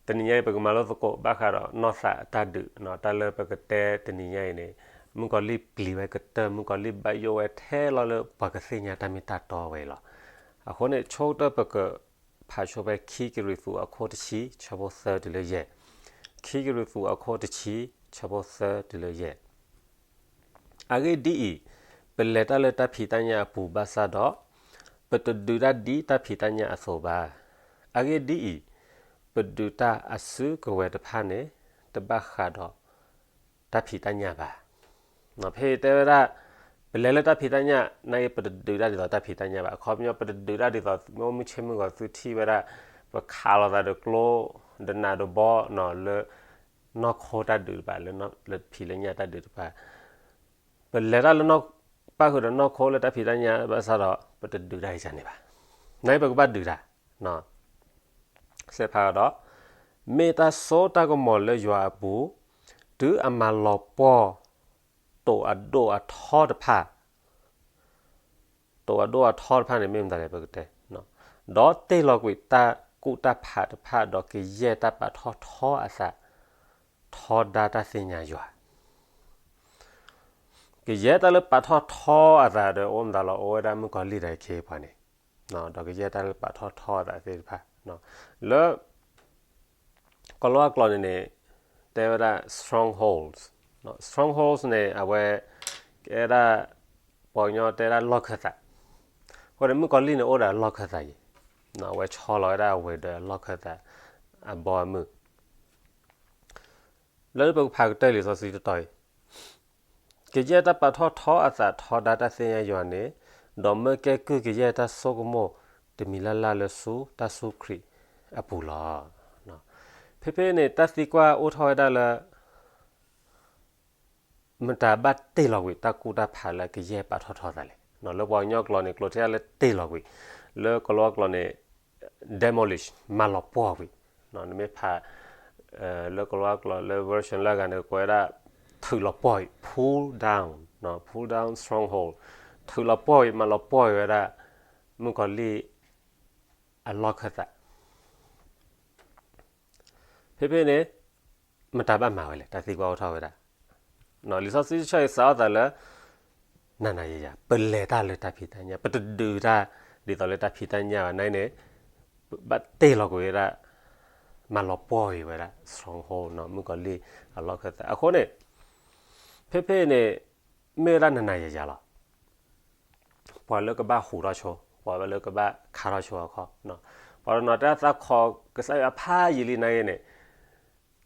တနံၤညါအံၤ ပကမၤလိသကိးဘၣ်ဃးဒီးနီၢ်သးအတၢ်ဒုး, တၢ်လၢပကတဲတနံၤညါအံၤန့ၣ်, မုၣ်ကီၤလံၢ်ပျံၤဝဲကတၢၢ်, မုၣ်ကီၤလံၢ်ဘၣ်ယိၣ်ဝဲထဲလီၤလၢပှၤကသ့ၣ်ညါတၢ်မ့ၢ်တၢ်တီဝဲလီၤ. အဃိန့ၣ် ဆိကတၢၢ်ပကဖးဆိဖဲခံကရံၣ်သူးအခိၣ်တဆံ ဆၢဖိသၢတုၤလၢယဲၢ်, ခံကရံၣ်သူးအခိၣ်တဆံ ဆၢဖိသၢတုၤလၢယဲၢ် အဂ့ၢ်ဒ်အံၤ, ပလဲၤတၢ်လၢတၢ်ဖံးတၢ်ညၣ်အပူၤဘၣ်ဆၣ်ဒီး, ပတဒုးတၢ်ဒ်တၢ်ဖံးတၢ်ညၣ်အသိးဘၣ်. အဂ့ၢ်ဒ်အံၤ, ပဒုးတၢ်အစုကဝဲၤတဖၣ်န့ၣ် တဘၣ်ဃးဒီးတၢ်ဖံးတၢ်ညၣ်ဘၣ်. ဖဲတဲဝဲဒၣ်, ပလဲၤလၢတၢ်ဖံးတၢ်ညၣ် နာ်က့ပတဒုးတၢ်ဒ်သိးတၢ်ဖံးတၢ်ညၣ်ဘၣ်. အခီပညီပတဒုးတၢ်ဒ်သိး မ့ၢ်မုၢ်ဆ့မုၢ်ဂီၤသုထံၣ်ဝဲဒၣ်, ပခးလိာ်သးဒီးကျိ ဒီးနးဒီးဘီ လၢ နီၢ်ခိတၢ်ဒုးတဖၣ်, လၢဖံးလၢညၣ်တၢ်ဒုးတဖၣ်, ပလဲၤတၢ်လၢ ပၣ်ဃုာ်ဒီးနီၢ်ခိလၢတၢ်ဖံးတၢ်ညၣ်ဘၣ်ဆၣ်ဒီး ပတဒုးတၢ်အံၤန့ၣ်ဘၣ်. နာ်က့ပကဘၣ်ဒုးတၢ်, စဲးဖးဒီး, မ့ၢ်တၢ်စိတၢ်ကမီၤလၢယွၤအပူၤ, တုၤအမၤလီၤပှီၢ် တိာ်အဒိၣ်အထီတဖၣ် တိာ်အဒိၣ်အထီတဖၣ်န့ၣ် မ့ၢ်မတၤလဲၣ်ပကတဲ, ဒီးတ့ၢ်လီၤကွံာ်တၢ်ကူၣ်တၢ်ဖးတဖၣ် ဒီးကယဲၢ်တၢ်ပာ်ထီၣ်ထီအသး, ထီဒါတၢ်သ့ၣ်ညါယွၤ, ကယဲၢ်တၢ်လၢပာ်ထီၣ်ထီအသးဒီး အိၣ်မတၤလီၤ အိၣ်ဝဲဒၣ်မုၣ်ကီၤလံၢ်ဒီးအခ့အပှၤန့ၣ်, ဒီးကယဲၢ်တၢ်လၢပာ်ထီၣ်ထီအသးသ့ၣ်တဖၣ်, လၢ ကီၤလၤဝါကျိာ်န့ၣ်န့ၣ် တဲဝဲဒၣ် strongholds, strongholds န့ၣ် အဝဲ ကဲဒၣ် ပှၤကညီတဲဒၣ်လီၢ်ခၢၣ်သး, အဃိန့ၣ် မုၣ်ကီၤလံၢ်န့ၣ်အိၣ်ဒီးအလီၢ်ခၢၣ်သးအံၤ, အဝဲဆီလီၤဝဲဒၣ်အဝဲၤဒီးအလီၢ်ခၢၣ်သး အဘီအမုၢ် လၢပကဖးကတၢၢ်လံာ်စီဆှံတတီၤအံၤ, ကယဲၢ်တၢ်ပာ်ထီၣ်ထီအသးထီဒါတၢ်သ့ၣ်ညါယွၤန့ၣ်, ဒီးမၢကဲကုၢ်ကယဲၢ်တၢ်ဆိကမိၣ်တမံၤလၢ်လၢ်လၢဆူတၢ်ဆူခရံာ်အပူၤလီၤ. ဖဲဖဲန့ၣ် တၢ်သံကွၢ်အိၣ်ထီၣ်ဝဲဒၣ်လၢ မတၤဘၣ်တ့ၢ်လီၤကွံာ်တၢ်ကူၣ်တၢ်ဖးလၢကယဲၢ်ပာ်ထီၣ်ထီသးလဲၣ်. လၢပှၤကညီကျိာ်န့ၣ် ကျိာ်ထဲလၢတ့ၢ်လီၤကွံာ်, လၢကီၤလၤဝါကျိာ်န့ၣ် demolish မၤလီၤပှီၢ်ကွံာ်, နမ့ၢ်ဖး လၢကီၤလၤဝါကျိာ်လၢ version လၢအဂၤန့ၣ် ကကွဲးဝဲဒၣ် ထုးလီၤပှီၢ်ကွံာ် pull down, pull down stronghold, ထုးလီၤပှီၢ်ကွံာ် မၤလီၤပှီၢ်ကွံာ်ဝဲဒၣ် မုၣ်ကီၤလံၢ်အလီၢ်ခၢၣ်သး ဖဲဖဲန့ၣ် မတၤဘၣ်မၤဝဲလဲၣ် တၢ်သံကွၢ်အိၣ်ထီၣ်ဝဲဒၣ်. လံာ်စီဆှံတဆၢအံၤစးထီၣ်သးလၢ နၤနၤယၤယၤ ပလဲၤတၢ်လၢတၢ်ဖံးတၢ်ညၣ် ပတဒုးတၢ် ဒ်သိးလၢတၢ်ဖံးတၢ်ညၣ်ဘၣ်န့ၣ်န့ၣ် ဘၣ်တ့ၢ်လီၤကွံာ်ဝဲဒၣ် မၤလီၤပှီၢ်ကွံာ်ဝဲဒၣ် stronghold မုၣ်ကီၤလံၢ်အလီၢ်ခၢၣ်သး အဃိန့ၣ် ဖဲဖဲန့ၣ် မ့ၢ်ဝဲဒၣ်နၤနၤယၤယၤလီၤ. ပှၤလၢကဘၣ်ဟူးထီၣ်ဆိ, ပှၤလၢကဘၣ်ခါထီၣ်ဆိအခီ, ပှၤတနီၤတဲသးခိး ကစၢ်ယွၤဖးယံာ်လံနာ်ဂ့ၤန့ၣ်,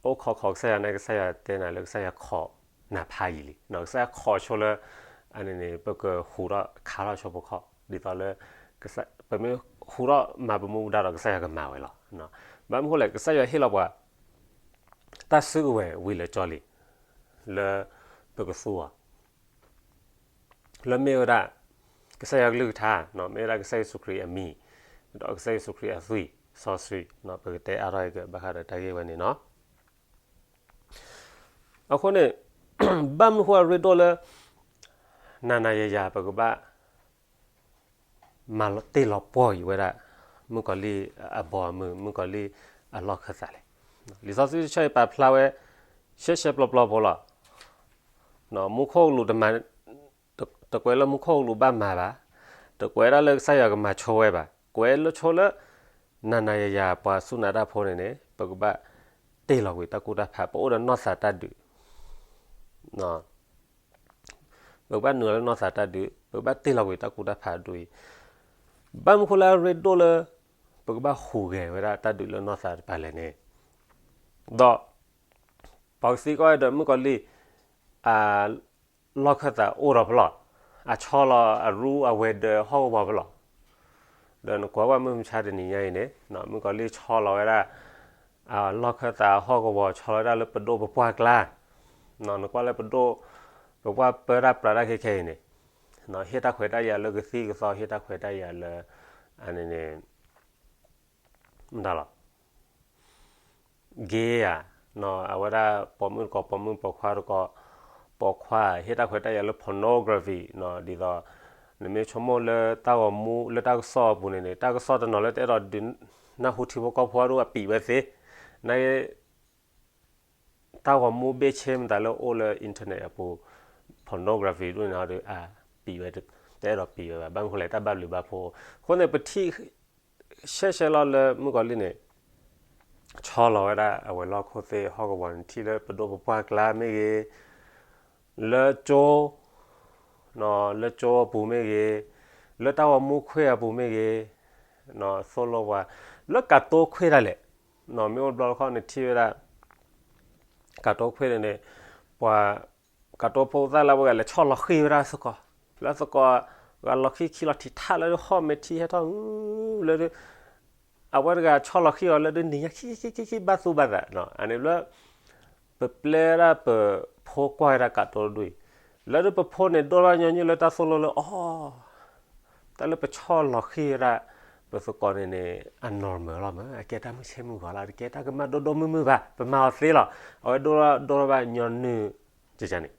အိၣ်ခိးခိးကစၢ်ယွၤန့ၣ် ကစၢ်ယွၤတဲနၤလၢကစၢ်ယွၤခိးနၤဖးယံာ်လံ, ကစၢ်ယွၤခိးဆိလၢ အန့ၣ်န့ၣ် ပကဟူးထီၣ်ခါထီၣ်ဆိဖိခီ, ဒ်သိးလၢ ပမ့ၢ်ဟူးထီၣ်မၤပမူပဒါဒီး ကစၢ်ယွၤကမၤဝဲလီၤ. ဘၣ်မနုၤဃိလဲၣ် ကစၢ်ယွၤဟ့ၣ်လီၤပှၤ တၢ်စုကဝဲၤဝံၤလၢာ်ကၠီလံ, လၢပကသူအီၤ လၢမ့ၢ်ဝဲဒၣ် ကစၢ်ယွၤကလုၢ်ကထါ, မ့ၢ်ဝဲဒၣ်ကစၢ်ယ့ၣ်ၡူးခရံာ်အမံၤ, ဒီးကစၢ်ယ့ၣ်ၡူးခရံာ်အသွံၣ်စီဆှံ, ပကတဲအါထီၣ်က့ၤဘၣ်ဃးဒီးတၢ်ဂ့ၢ်ဝဲန့ၣ်လီၤ. အဃိန့ၣ် ဘၣ်မနုၤဃိအရ့ဒိၣ်လၢ နၤနၤယၤယၤ ပကဘၣ် မၤတ့ၢ်လီၤပှီၢ်ကွံာ်ဝဲဒၣ် မုၣ်ကီၤလံၢ်အဘီအမုၢ်, မုၣ်ကီၤလံၢ်အလီၢ်ခၢၣ်သးလဲၣ်. လံာ်စီဆှံတဆၢအံၤပာ်ဖျါဝဲ ရှဲရှဲပျီပျီဖိလီၤ. မူခိၣ်ကလူးတမၤ, တကွဲးလၢမူခိၣ်ကလူးဘၣ်မၤဘၣ်, တကွဲးဒၣ်လၢကစၢ်ယွၤကမၤဆိဝဲဘၣ်, ကွဲးလၢဆိလၢ နၤနၤယၤယၤပှၤစူၢ်နာ်တၢ်ဖိန့ၣ်န့ၣ် ပကဘၣ်တ့ၢ်လီၤကွံာ်တၢ်ကူၣ်တၢ်ဖး, ပအိၣ်ဒီးနီၢ်သးတၢ်ဒုး ပကဘၣ်နုာ်လီၤလၢနီၢ်သးတၢ်ဒုး, ပကဘၣ်တ့ၢ်လီၤကွံာ်တၢ်ကူၣ်တၢ်ဖးဒ်အံၤ, ဘၣ်မနုၤဃိလၢအရ့ဒိၣ်လၢ ပကဘၣ်ဟူးဂဲၤဝဲဒၣ်တၢ်ဒုးလၢနီၢ်သးတဖၣ်လဲၣ်န့ၣ်, ဒီး ပှၤကသံကွၢ်ဝဲဒီးမုၣ်ကီၤလံၢ် အလီၢ်ခၢၣ်သးအိၣ်ဒီးဖဲလဲၣ်, အဆီလီၤအရူအဝဲၤဒၢးဟီၣ်ကဝီၤဖဲလဲၣ်, ဒီးနကွၢ်ဝဲမုၢ်မဆါတနံၤညါအံၤန့ၣ် မုၣ်ကီၤလံၢ်ဆီလီၤဝဲဒၣ် အလီၢ်ခၢၣ်သးဟီၣ်ကဝီၤ ဆီလီၤဝဲဒၣ်လၢပဒိၣ်ပပှၢ်ကျါ, နကွၢ်လၢပဒိၣ် ပပှၢ်ပၢတၢ်ပြးတၢ်ခဲခဲအံၤန့ၣ်, ဟ့ၣ်တၢ်ခွဲးတၢ်ယာ်လၢကသံၣ်ကသီ ဟ့ၣ်တၢ်ခွဲးတၢ်ယာ်လၢ အန့ၣ်န့ၣ် မတၤလီၤ gay ဧါ, အဝဲဒၣ်ပိာ်မုၣ်တကိးပိာ်မုၣ် ပိာ်ခွါတကိး ပိာ်ခွါ ဟ့ၣ်တၢ်ခွဲးတၢ်ယာ်လၢ pornography ဒ်သိး နမ့ၢ်ဆိကမိၣ်လၢတၢ်ဂီၤမူလၢတၢ်ကစီၣ်အပူၤန့ၣ်န့ၣ် တၢ်ကစီၣ်တနီၤလၢတအဲၣ်ဒိးဒုးနၢ်ဟူထံဖိကီၢ်ဖိအဒိၣ်အပံာ်ဝဲသ့, န တၢ်ဂီၤမူဘ့ၣ်ဆ့မတၤလၢအိၣ်လၢ internet အပူၤ pornography ဒ်န့ၣ်ဒီး အပံးဝဲ တအဲၣ်ဒိးပံးဝဲဘၣ်. ဘၣ်မနုၤဃိလဲၣ် တၢ်ဘၣ်ဘျုးဘၣ်ဖှိၣ်. အဃိန့ၣ် ပထံၣ်ရှဲရှဲလီၤလၢမုၣ်ကီၤလံၢ်န့ၣ် ဆီလီၤဝဲဒၣ်အဝဲၤလီၢ်ခိၣ်သ့ၣ်ဟီၣ်ကဝီၤန့ၣ် ထံၣ်လၢပဒိၣ်ပပှၢ်ကျါမ့ၢ်ဂ့ၤ, လၢကၠိ လၢကၠိအပူၤမ့ၢ်ဂ့ၤ, လၢတၢ်ဂီၤမူခွ့ၣ်အပူၤမ့ၢ်ဂ့ၤ, သိၣ်လိပှၤ လၢကးတိခွ့ၣ်ဒၣ်လဲာ်, မ့ၢ်အိၣ်တဘျီတခီၣ်န့ၣ်ထံၣ်ဝဲဒၣ် ကးတိခွ့ၣ်န့ၣ်န့ၣ် ပှၤ ကးတိဖိသၣ်လၢအဝဲဂၤလဲၤဆီလီၤဃံၤဝဲဒၣ်သကိး, လၢသကိး ဂၤလီၤဃံၤခံလီၤထံးထးလၢဟီၣ်မဲာ်ထံဟဲထီၣ် လၢ အဝဲတဂၤဆီလီၤဃံၤအီၤလၢဒုးနံၤညါခံခံခံခံဘၣ်သူဘၣ်သး, အန့ၣ်လၢ ပပျဲဝဲဒၣ်ပဖိကွၢ်ဝဲဒၣ်ကးတိတဒူၣ်အံၤ, လၢဒုးပဖိန့ၣ်ဒိၣ်ဘၣ်ညီနုၢ်လၢတၢ်သိၣ်လိလၢအီၤ, တၢ်လၢပဆီလီၤဃံၤဝဲဒၣ် ပသကိးန့ၣ်န့ၣ် အ normal လီၤမး, အကဲတၢ်မုၢ်ဆ့ၣ်မုၢ်ဂီၤလီၤ, တကဲတၢ်ကမၣ်ဒိၣ်ဒိၣ်မုၢ်မုၢ်ဘၣ်, ပမၤအီၤသ့လီၤ, အဝဲဒိၣ်ဒိၣ်ဘၣ်ညီနုၢ် ကန့ၣ်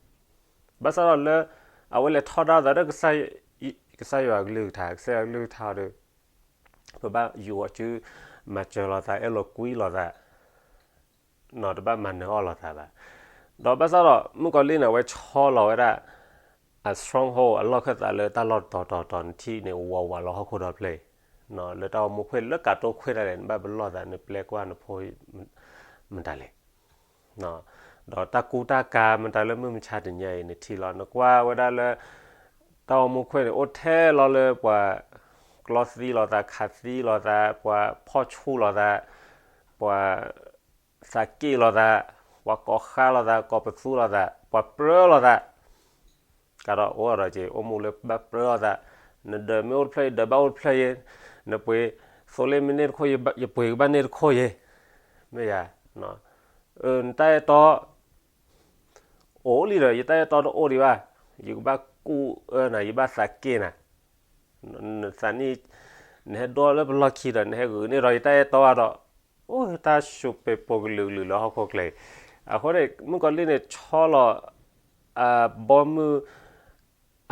ဘၣ်ဆၣ်ဒီးလၢ အဝဲလဲၤထီဒါသးဒီး ကစၢ်ယွၤအကလုၢ်ကထါ, ကစၢ်ယွၤအကလုၢ်ကထါဒီး ပဘၣ်ယူၤအီၤစု မၤစၢၤလိာ်သး အဲၣ်လိာ်ကွံလိာ်သး, တဘၣ်မၤနၢၤအီၣ်လိာ်သးဘၣ်. ဒီးဘၣ်ဆၣ်ဒီး မုၣ်ကီၤလံၢ်န့ၣ် အဝဲဆီလီၤဝဲဒၣ် အ stronghold အလီၢ်ခၢၣ်သးလၢတၢ်လီၢ်တတီၤတီၤတီၤ နထံၣ်န့ၣ် ဝးဝးလီၤဟီၣ်ခိၣ်ဒီဖျၢၣ်အံၤ, လၢတၢ်ဂီၤမူခွ့ၣ် လၢကးတိခွ့ၣ်ဒၣ်လဲာ် နဘၣ်ပလီၢ်သး နပျဲကွၢ်နဖိ မတၤလဲၣ် ဒီးတၢ်ကူတၢ်ကၤမတၤလၢမုၢ်မဆါတနံၤအံၤ နထံၣ်လီၤ, နကွၢ်ဝဲဒၣ်လၢ တၢ်ဂီၤမူခွ့ၣ်န့ၣ် အိၣ်ထဲလီၤလၢပှၤ ကျီသံလိာ်သး ခးသံလိာ်သး ပှၤဖီၣ်ဆူၣ်လိာ်သး ပှၤ သးက့ၣ်လိာ်သး, ပှၤကိးဃါလိာ်သး ကိးပသူလိာ်သး ပှၤပြၢလိာ်သး, ကဒီးအိၣ်ဒီးက့ၤ အိၣ်မူလၢဘၣ်ပြၢလိာ်သး, နဒၢးမ့ၢ်အိၣ်တဖျၢၣ်အံၤ ဒၢးဘၣ်အိၣ်တဖျၢၣ်အံၤ, နပှ့ၤသိလ့ၣ်မ့ၢ်န့ၢ်တခိၣ် ယပှ့ၤကဘၣ်န့ၢ်တခိၣ်အံၤ, မ့ၢ်ယၤ, နတၢ်အဲၣ်တီ အိၣ်လံဒီး ယတၢ်အဲၣ်တီတအိၣ်ဒံးဘၣ်, ယကဘၣ်ကူၣ်အၢနၤ ယဘၣ်သးက့ၣ်နၤ, နသးနံၣ် နဟဲဒိလၢပလီၢ်ခံဒီး နဟဲဂုာ်န့ၢ်ဒီးယတၢ်အဲၣ်တီဘၣ်ဒီး, အိၣ်တၢ်ဆူးပ့းပိာ်ကလုာ်ကလုာ်လၢဟီၣ်ခိၣ်ချၢအံၤ, အဃိန့ၣ် မုၣ်ကီၤလံၢ်န့ၣ် ဆီလီၤ အဘီမုၢ်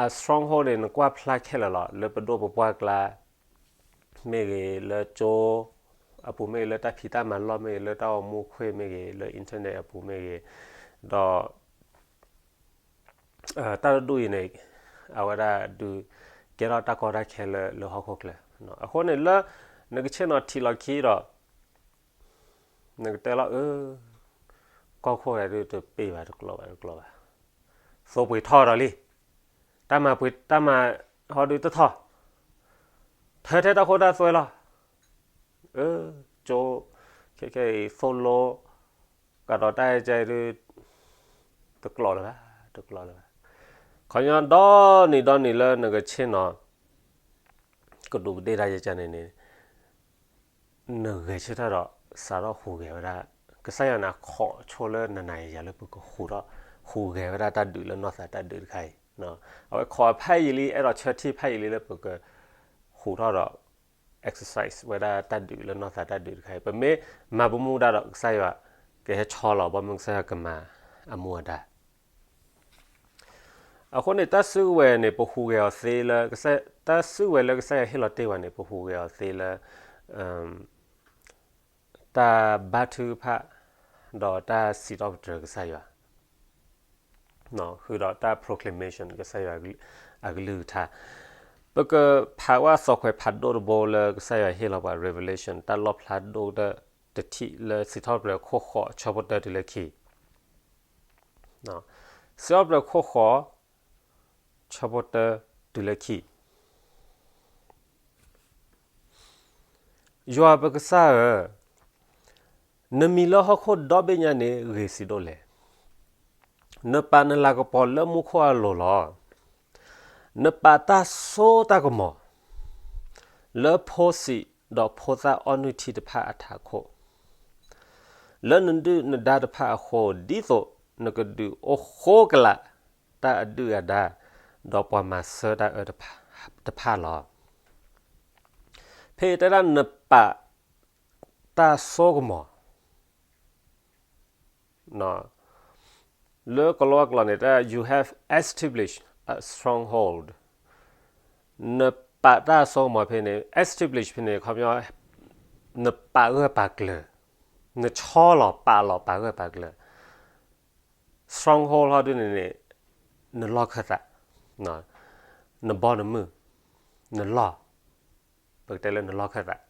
အ stronghold န့ၣ် နကွၢ်ဖျါခဲလၢာ်လီၤ လၢပဒိၣ်ပပှၢ်ကျါ မ့ၢ်ဂ့ၤ လၢကၠိ အပူၤမ့ၢ်ဂ့ၤ လၢတၢ်ဖံးတၢ်မၤလီၢ်မ့ၢ်ဂ့ၤ လၢတၢ်ဂီၤမူခွ့ၣ်မ့ၢ်ဂ့ၤ လၢ internet အပူၤမ့ၢ်ဂ့ၤ, ဒီး တၢ်တဒူၣ်အံၤန့ၣ် အဝဲဒၣ်ဒုး ကဲထီၣ်တၢ်ကီတၢ်ခဲလၢဟီၣ်ခိၣ်ချၢ, အဃိန့ၣ်လၢ နကဆ့ၣ်နီၤထံးလီၤခံဒီး နကတဲလီၤအၢ ကီၢ်ခိၣ်ဒီးတပ့ၢ်ဘၣ် တကျိၤဘၣ် တကျိၤဘၣ်, သိပှ့ၤထီၣ်ဒီးလံ, တၢ်မၤပှ့ၤတၢ်မၤဟီဒုတထီၣ်, ထၢထဲတၢ်ခိတၢ်သွဲလီၤ, အၢ ကၠိ ခဲခဲအံၤသိၣ်လိ ကဒီးတၢ်အဲၣ်ကဲအံၤဒု တကျိၤလၢၤဘၣ် တကျိၤလၢၤဘၣ်, ခီညီဒီနံၤဒီနံၤလၢနကဆ့ၣ်နီၤ ကဒူးကဒ့ၣ်တၢ်ယဲကန့ၣ်န့ၣ် နဂဲၤဆၢထၢၣ်ဒီး စးထီၣ်ဟူးဂဲၤဝဲဒၣ် ကစၢ်ယွၤန့ၣ် အခိးအဆိလၢနၤနၤယၤယၤလၢပကဟူးထီၣ် ဟူးဂဲၤဝဲဒၣ်တၢ်ဒုးလၢနီၢ်သးတၢ်ဒုးတခါအံၤ, အဝဲခိးအဖးယံာ်လံ အဲၣ်ဒိးဆၢထံၣ်ဖးယံာ်လံလၢပက ဟူးထီၣ်ဒီး exercise ဝဲဒၣ်တၢ်ဒုးလၢနီၢ်သးတၢ်ဒုးတခါအံၤ ပမ့ၢ်မၤပမူဒါဒီး ကစၢ်ယွၤ ကဟဲဆီလီၤ ဘီမုၢ်ကစၢ်ယွၤကမၤအမူအဒါ အဃိန့ၣ် တၢ်စုကဝဲၤန့ၣ် ပဟူးဂဲၤအီၤသ့လၢ တၢ်စုကဝဲၤလၢကစၢ်ယွၤဟ့ၣ်လီၤတ့ၢ်ဝဲန့ၣ် ပဟူးဂဲၤအီၤသ့လၢ တၢ်ဘါထုကဖၣ် ဒီးတၢ်စံးထီၣ်ပတြၢၤကစၢ်ယွၤ ဃုာ်ဒီးတၢ် proclamation ကစၢ်ယွၤအကလုၢ်ကထါ ပကဖးဝဲသီၣ်ခွဲးဖးဒိၣ်တဘိလၢကစၢ်ယွၤဟ့ၣ်လီၤပှၤ revelation တၢ်လီၣ်ဖျါဒိၣ်တထံၣ်လၢစံးထီၣ်ပတြၢၤခိၣ်ဃိးဆၢဖိတၢတုၤလၢခံ စံးထီၣ်ပတြၢၤခိၣ်ဃိး ဆၢဖိတၢတုၤလၢခံ ယွၤပကစၢ်ဧၢ, နမံၤလၢဟီၣ်ခိၣ်ဒီဘ့ၣ်ညါန့ၣ် ဂ့ၤဆံးဒိၣ်လဲၣ်. နပာ်နလၤကပီၤလၢမူခိၣ်အလိၤလီၤ. နပာ်တၢ်စိတၢ်ကမီၤ လၢဖိဆံးဒီးဖိသၣ်အီနုၢ်ထံတဖၣ်အထးခိၣ်, လၢနဒုၣ်နဒါတဖၣ်အဃိ, ဒ်သိးနကဒုးအိၣ်ဃိကလာ်တၢ်အဒုၣ်အဒါ, ဒီးပှၤမၤစၢၤတၢ်အၢတဖၣ်လီၤ. ဖဲအံၤတဲဒၣ်နပာ်တၢ်စိကမီၤ လၢကလီကလီန့ၣ် တၢ် you have established a stronghold. နပာ်တၢ်စိကမီၤဖဲန့ၣ် establish ဖဲန့ၣ် ခီပညီ နပာ်ဂၢၢ်ပာ်ကျၢၤ နဆီလီၤပာ်လီၤပာ်ဂၢၢ်ပာ်ကျၢၤ stronghold ဟီဒုန့ၣ်န့ၣ် နလီၢ်ခၢၣ်သး, နဘီနမုၢ်, နလီၢ်, ပကတဲလၢနလီၢ်ခၢၣ်သး,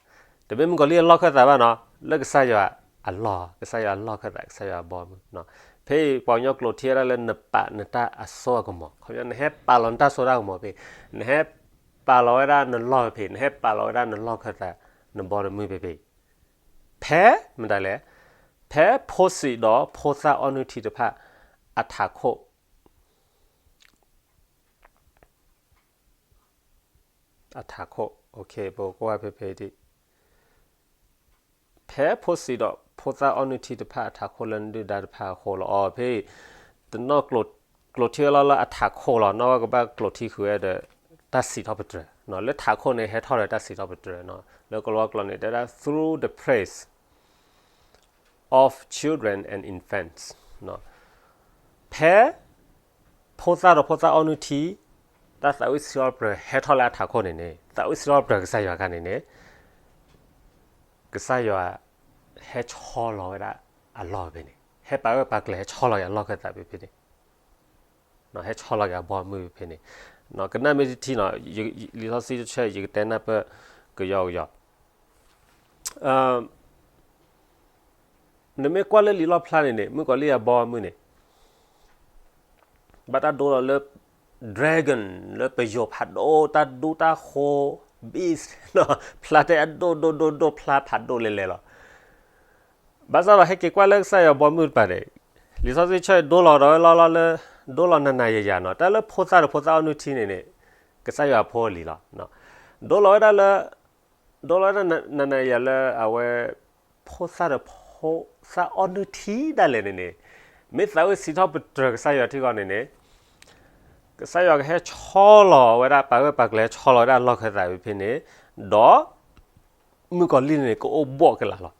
တမ့ၢ်မုၣ်ကီၤလံၢ်အလီၢ်ခၢၣ်သးဘၣ်နီၤ, လၢကစၢ်ယွၤအလီၢ်, ကစၢ်ယွၤအလီၢ်ခၢၣ်သး, ကစၢ်ယွၤအဘီမုၢ်. ဖဲအံၤပှၤကညီကျိာ်ထံဝဲဒၣ်လၢ နပာ်နတၢ်အစိအကမီၤ, ခီပညီ နဟဲပာ်လီၤနတၢ်စိတၢ်ကမီၤဖဲ, နဟဲပာ်လီၤဝဲဒၣ်နလီၢ်ဖဲ, နဟဲပာ်လီၤဝဲဒၣ်နလီၢ်ခၢၣ်သး, နဘီနမုၢ်ဖဲဖဲအံၤ ဖဲ မတၤလဲၣ်, ဖဲဖိစံးဒီးဖိသၣ်အီနုၢ်ထံတဖၣ် အထးခိၣ်, အထးခိၣ်, ပကကွၢ်ဖဲဖဲဒ် ဖဲဖိစံးဒီးဖိသၣ်အီနုၢ်ထံတဖၣ်အထးခိၣ်လၢနဒုၣ်ဒါတဖၣ်အဃိလီၤ. အီၤဖဲ တနီၣ်ကျိာ်ထံဝဲလီၤလၢအထးခိၣ်လီၤ, နီၢ်ဝဲကဘၣ်ကျိာ်ထံဃုာ်ဝဲဒီး တၢ်စံးထီၣ်ပတြၢၤ, လၢထးခိၣ်န့ၣ် ဟဲထီၣ်ဒီးတၢ်စံးထီၣ်ပတြၢၤ, လၢကလီကလီန့ၣ် တဲဒၣ် through the praise of children and infants. ဖဲ ဖိသၣ်ဒီးဖိသၣ်အီနုၢ်ထံ တၢ်သးဝံၣ်စံးထီၣ်ပတြၢၤဟဲထီၣ်လၢအထးခိၣ်န့ၣ်န့ၣ်, သးဝံၣ်စံးထီၣ်ပတြၢၤကစၢ်ယွၤအခါန့ၣ်န့ၣ်, ကစၢ်ယွၤဟဲဆီလီၤဝဲဒၣ်အလီၢ်ဖဲန့ၣ်, ဟဲပာ်ဂၢၢ်ပာ်ကျၢၤ ဟဲဆီလီၤယွၤအလီၢ်ခၢၣ်သးဖဲဖဲန့ၣ်, ဟဲဆီလီၤယွၤအဘီမုၢ်ဖဲန့ၣ်, ကနၣ်မ့ၢ်တထံၣ်နီၤ, လံာ်စီဆှံတဆၢ ယကတဲနၢ်ပၢၢ်ကယီကယီ နမ့ၢ်ကွၢ်လၢလံာ်လီၣ်ဖျါန့ၣ်န့ၣ် မုၣ်ကီၤလံၢ်အဘီအမုၢ်န့ၣ် ဘၣ်တၢ်ဒိလီၤလၢ dragon လၢပယိၤဖးဒိၣ် တၢ်ဒူတၢ်ဃိ beast ဖျါတဲအဒိၣ်ဒိၣ်ဒိၣ်ဒိၣ် ဖျါဖးဒိၣ်လဲၤလဲၤလီၤ. ဘၣ်ဆၣ်ဒီးဟဲက့ၤကွၢ်လၢကစၢ်ယွၤဘီမုၢ်တပၤန့ၣ်, လံာ်စီဆှံဆၢဒိလီၤဒီးဝဲလီၤလီၤလၢ ဒိလီၤနးနးယၤယၤနီၤ, တၢ်လၢဖိသၣ်ဒီးဖိသၣ်အီနုၢ်ထံန့ၣ်န့ၣ် ကစၢ်ယွၤဖိအလံၤလီၤ. ဒိလီၤဝဲဒၣ်လၢ ဒိလီၤဝဲဒၣ်နးနးယၤလၢအဝဲ ဖိသၣ်ဒီးဖိသၣ်အီနုၢ်ထံဒၣ်လဲာ်န့ၣ်န့ၣ်, မ့ၢ်သးဝံၣ်စံးထီၣ်ပတြၢၤကစၢ်ယွၤထံဂီၢ်န့ၣ်န့ၣ်, ကစၢ်ယွၤကဟဲဆီလီၤဝဲဒၣ် ပာ်ဂၢၢ်ပာ်ကျၢၤဟဲဆီလီၤဝဲဒၣ်အလီၢ်ခၢၣ်သးဖဲဖဲန့ၣ်, ဒီး မုၣ်ကီၤလံၢ်န့ၣ် ကအိၣ်ဘှီၣ်ကလာ်လီၤ,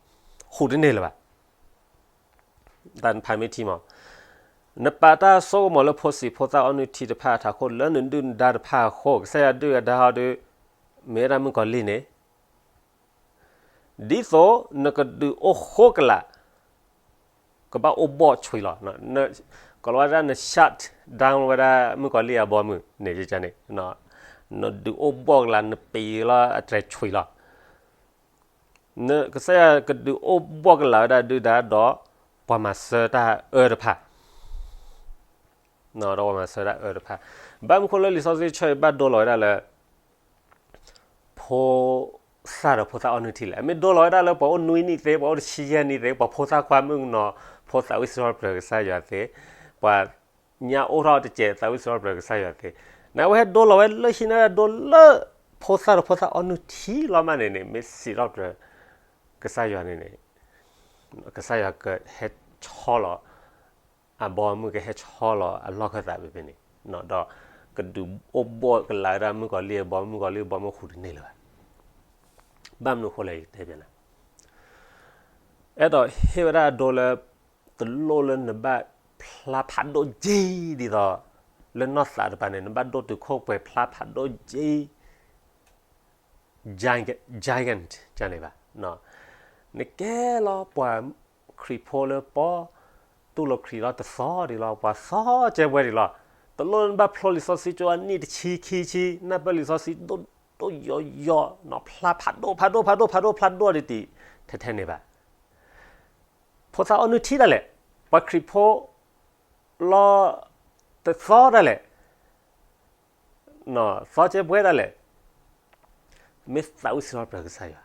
ဟူးတန့ၢ်လၢၤဘၣ်. တၢ်နဖးမ့ၢ်ထံမး, နပာ်တၢ်စိကမီၤလၢဖိစံးဖိသၣ်အီနုၢ်ထံတဖၣ်အထးခိၣ် လၢနဒုၣ်နဒါတဖၣ်အဃိ, ကစၢ်ယွၤဒုၣ်အဒါဟီဒုး မ့ၢ်ဝဲဒၣ်မုၣ်ကီၤလံၢ်န့ၣ် ဒ်သိးနကဒုးအိၣ်ဃိကလာ် ကဘၣ်အိၣ်ဘှီၣ်ဆွံးလီၤ. ကိးလီၤဝဲဒၣ်န shut down ဝဲဒၣ်မုၣ်ကီၤလံၢ်အဘီမုၢ်န့ၣ်န့ၣ်, နဒုးအိၣ်ဘှီၣ်ကလာ် နပံၤလီၤအတြဲၤဆွံးလီၤ. ကစၢ်ယွၤကဒုးအိၣ်ဘှီၣ်ကလာ်ဝဲဒၣ်ဒုၣ်ဒါဒီး ပှၤမၤစၢၤတၢ်အၢတဖၣ် ဒီးပှၤမၤစၢၤတၢ်အၢတဖၣ်, ဘၣ်မနုၤဃိလၢလံာ်စီဆှံဆၢအံၤဘၣ်ဒိလီၤဝဲဒၣ်လၢ ဖိသၣ်ဒီးဖိသၣ်အီနုၢ်ထံလဲၣ်. အမ့ၢ်ဒိလီၤဝဲဒၣ်လၢပှၤအိၣ်နွံနံၣ်သ့, ပှၤအိၣ်တဆံယဲၢ်နံၣ်သ့, ပှၤဖိသၣ်ခွါမုၣ်ကနီၤ ဖိသၣ်ဝံၣ်စံးထီၣ်ပတြၢၤကစၢ်ယွၤသ့, ပှၤညါအိၣ်ထီၣ်တစဲးသးဝံၣ်စံးထီၣ်ပတြၢၤကစၢ်ယွၤသ့, နဝဲဟဲဒိလီၤဝဲလၢဟံးန့ၢ်ဝဲဒၣ်ဒိလၢ ဖိသၣ်ဒီးဖိသၣ်အီနုၢ်ထံလီၤမးန့ၣ်န့ၣ် မ့ၢ်စံးထီၣ်ပတြၢၤကစၢ်ယွၤန့ၣ်န့ၣ် ကစၢ်ယွၤကဟဲဆီလီၤ အဘီမုၢ်ကဟဲဆီလီၤအလီၢ်ခၢၣ်သးဖဲဖဲန့ၣ်, ဒီးကဒုးအိၣ်ဘှီၣ်ကလာ်ဝဲဒၣ်မုၣ်ကီၤလံၢ်အဘီမုၢ်, မုၣ်ကီၤလံၢ်အဘီမုၢ်ဟူးတန့ၢ်လၢၤဘၣ်. ဘၣ်မနုၤဃိလဲၣ်ယတဲဘၣ်နၤ, အဲၣ်ဒိးဟ့ၣ်ဝဲဒၣ်အဒိလၢ တလိၣ်လၢနဘၣ်ဖျါဖးဒိၣ်က့ဒ်သိး လၢနီၢ်သးတပၤန့ၣ် နဘၣ်ဒိၣ်တုာ်ခိၣ်ပှဲၤဖျါဖးဒိၣ်က့ giant န့ၣ်ဘၣ်. နကဲလီၤပှၤခရံာ်ဖိလၢပီ တူၢ်လိာ်ခရံာ်လီၤတသီဒံးလီၤ, ပှၤသီကဲပှဲၤဒံးလီၤ. တလိၣ်လၢနဘၣ်ဖျိလံာ်စီဆှံကၠိအနံၣ်တဆံခံဆံ, နၢ်ပၢၢ်လံာ်စီဆှံဒိၣ်ဒိၣ်ယိာ်ယိာ်, ဖျါဖးဒိၣ်ဖးဒိၣ်ဖးဒိၣ်ဖးဒိၣ်ဖျါဒိၣ်ဒံးဒံး ထဲထဲန့ၣ်ဘၣ်. ဖိသၣ်အီနုၢ်ထံဒၣ်လဲာ်, ပှၤခရံာ်ဖိလီၤတသီဒၣ်လဲာ်, သီကဲပှဲၤဒၣ်လဲာ်, မ့ၢ်သးဝံၣ်စံးထီၣ်ပတြၢၤကစၢ်ယွၤ.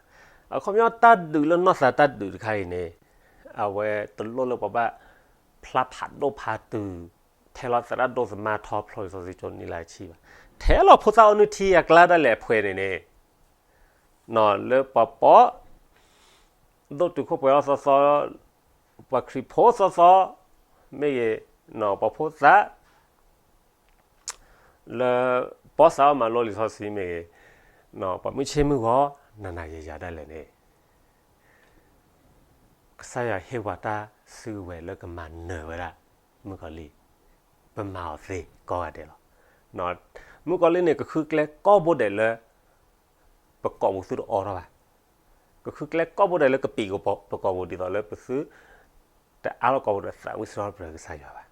အခီပညီတၢ်ဒုးလၢနီၢ်သးတၢ်ဒုးတခါအံၤန့ၣ်, အဝဲတလိၣ်လၢပှၤဘၣ်ဖျါဖးဒိၣ်ဖးတုၤ, ထဲလီၤသရၣ်ဒိၣ်သမါထီဖျိလံာ်စီဆှံကၠိနံၣ်လၢဆံဘၣ်. ထဲလီၤဖိသၣ်အီနုၢ်ထံအကျါဒၣ်လဲာ်အဖှဲးန့ၣ်န့ၣ်, လၢပှၤပီ ဒိၣ်တုာ်ခိၣ်ပှဲၤလီၤသီသီ, ပှၤခရံာ်ဖိသီသီ, မ့ၢ်ဂ့ၤ, ပှၤဖိသၣ် လၢပီစးအီၣ်မၤလိလံာ်စီဆှံမ့ၢ်ဂ့ၤ, ပှၤမုၢ်ဆ့ၣ်မုၢ်ဂီၤ နၤနၤယၤယၤဒၣ်လဲာ်န့ၣ်, ကစၢ်ယွၤဟ့ၣ်ပှၤတၢ်စုကဝဲၤလၢကမၤနၢၤဝဲဒၣ် မုၣ်ကီၤလံၢ်, ပမၤအီၤသ့ကိးဂၤဒဲးလီၤ. မုၣ်ကီၤလံၢ်န့ၣ် ကဃုကျဲကိးဘိဒဲးလၢ ပကိာ်ပူၤသုတအိးထီၣ်ဘၣ်. ပဃုကျဲကိးဘိဒဲးလၢကပံာ်ကပီၤပကိာ်ပူၤ ဒ်သိးလၢပသုတအါထီၣ်ကိးဘိဒီးသးဝံၣ်စံးထီၣ်ပတြၢၤကစၢ်ယွၤဘၣ်.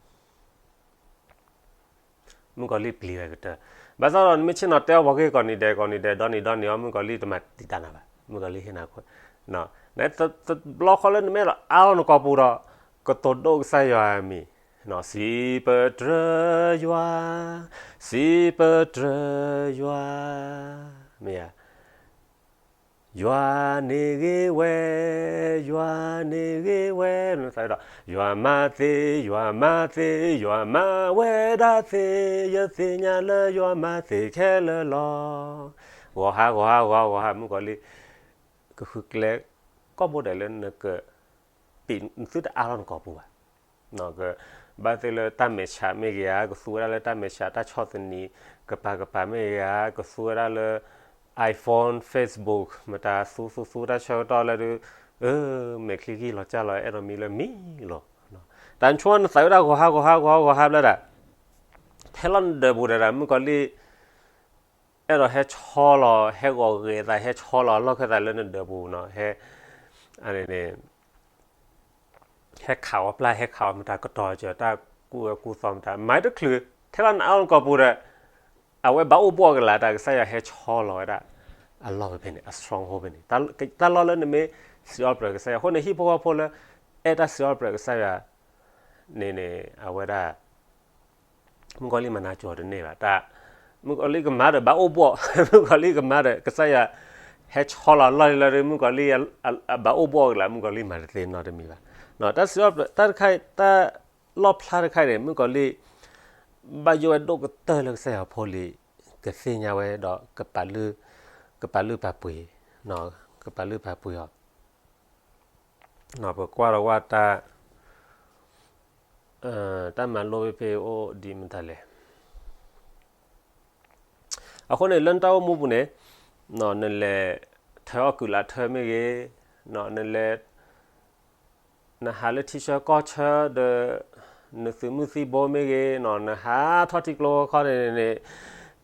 မုၣ်ကီၤလံၢ်ပျံၤဝဲကတၢၢ်, ဘၣ်ဆၣ်ဒီးနမ့ၢ်ဆ့ၣ်နီၤတဲအီၤပှၤဂ့ၢ်ကိးနံၤဒဲးကိးနံၤဒဲး ဒီနံၤဒီနံၤအီၤ မုၣ်ကီၤလံၢ်တမၤတံာ်တာ်နၤဘၣ်. မုၣ်ကီၤလံၢ်ဟ့ၣ်နၤခိၣ်, နတဘျီဃီလၢနမ့ၢ်အဲၣ်ဒိးအါထီၣ်နကိာ်ပူၤဒီး ကတိၤဒိၣ်ကစၢ်ယွၤအမံၤ, စံးပတြၢၤယွၤ, စံးပတြၢၤယွၤ, မ့ၢ်ဧါ. ယွၤန့ၣ်ဂ့ၤဝဲ, ယွၤန့ၣ်ဂ့ၤဝဲ, ဒီး ယွၤမၤသ့, ယွၤမၤသ့, ယွၤမၤဝဲဒၣ်သ့, ယသ့ၣ်ညါလၢယွၤမၤသ့ခဲလၢာ်လီၤ. ဂီၤဟါ ဂီၤဟါ ဂီၤဟါ ဂီၤဟါ မုၣ်ကီၤလံၢ် ကဃုကျဲကိးဘိဒဲးလၢနက ပံာ်နသုတအါထီၣ်နကိာ်ပူၤဘၣ်. ဘၣ်သ့ၣ်လၢတၢ်မဲာ်ဆှးမ့ၢ်ဂ့ၤဧါ, ကသူဝဲဒၣ်လၢတၢ်မဲာ်ဆှးတၢ်ဆီၣ်သနံး ကပၤကပၤမ့ၢ်ဂ့ၤဧါ, ကသူဝဲဒၣ်လၢ iPhone, Facebook မတၤသူသူသူတၢ်ဆၢကတီၢ်လၢဒုး, မဲာ်ချံဂံၢ်လီၤစၢ်လီၤ အဲၣ်ဒိးမံလၢမံလီၤ. တၢ်ဆိနသးဝဲဒၣ်ဂီၤဟါဂီၤဟါဂီၤဟါဂီၤဟါဘျဲဒၣ်, ထဲလီၤနဒၢးပူၤဒဲးဒၣ် မုၣ်ကီၤလံၢ် အဲၣ်ဒိးဟဲဆီလီၤ ဟဲဂီၤဂ့ၤသး ဟဲဆီလီၤလီၢ်ခၢၣ်သးလၢနဒၢးပူၤနီၤ, ဟဲ န့ၣ် ဟဲခးအီၤပျၢ် ဟဲခးအီၤမတၤကတီၤစၢၤ တၢ်ကူၣ်အၢကူၣ်သီမတၤ မၤတချုး ထဲလီၤနအါထီၣ်နကိာ်ပူၤဒီး အဝဲဘၣ်အိၣ်ဘှီၣ်ကလာ်တၢ် ကစၢ်ယွၤဟဲဆီလီၤဝဲဒၣ် အလီၢ်ဖဲဖဲန့ၣ် အ stronghold ဖဲန့ၣ် တၢ်လီၢ်လၢနမ့ၢ်စံးထီၣ်ပတြၢၤကစၢ်ယွၤ အဃိန့ၣ် ဟံၣ်ဖိဃီဖိလၢ အဲၣ်တၢ်စံးထီၣ်ပတြၢၤကစၢ်ယွၤ န့ၣ်န့ၣ် အဝဲဒၣ် မုၣ်ကီၤလံၢ်မၤနၤကၠီၤတန့ၢ်ဘၣ်, တၢ် မုၣ်ကီၤလံၢ်ကမၤဒီးဘၣ်အိၣ်ဘှီၣ်, မုၣ်ကီၤလံၢ်ကမၤဒီး ကစၢ်ယွၤ ဟဲဆီလီၤလီၢ်လီၤဒီး မုၣ်ကီၤလံၢ် ဘၣ်အိၣ်ဘှီၣ်ကလာ် မုၣ်ကီၤလံၢ်မၤတသ့နီတမံၤဘၣ်. တၢ်စံးထီၣ်ပတြၢၤ တၢ်တခါ တၢ်လီၣ်ဖျါတခါန့ၣ် မုၣ်ကီၤလံၢ် ဘၣ်ယိၣ်ဝဲဒိၣ်ကတၢၢ်လၢကစၢ်ယွၤဖိလံၤ ကသ့ၣ်ညါဝဲဒီး ကပာ်လုၢ်ပာ်ပှ့ၤ, ကပာ်လုၢ်ပာ်ပှ့ၤအီၤ ပကွၢ်ဒီးဝဲတၢ် တၢ်မၤလိဖဲဖဲအိၣ်ဒ်မတၤလဲၣ်. အဃိန့ၣ် လၢနတၢ်အိၣ်မူပူၤန့ၣ် နလဲၤထၢအီၣ်ကုၢ်လၢ်ထၢမ့ၢ်ဂ့ၤ, နလဲၤ နဟးလၢထံဆၢကီၢ်ဆၢဒီး နသုးမုၢ်သံၣ်ဘိမ့ၢ်ဂ့ၤ, နဟးထီၣ်ထံကျိခီန့ၣ်န့ၣ်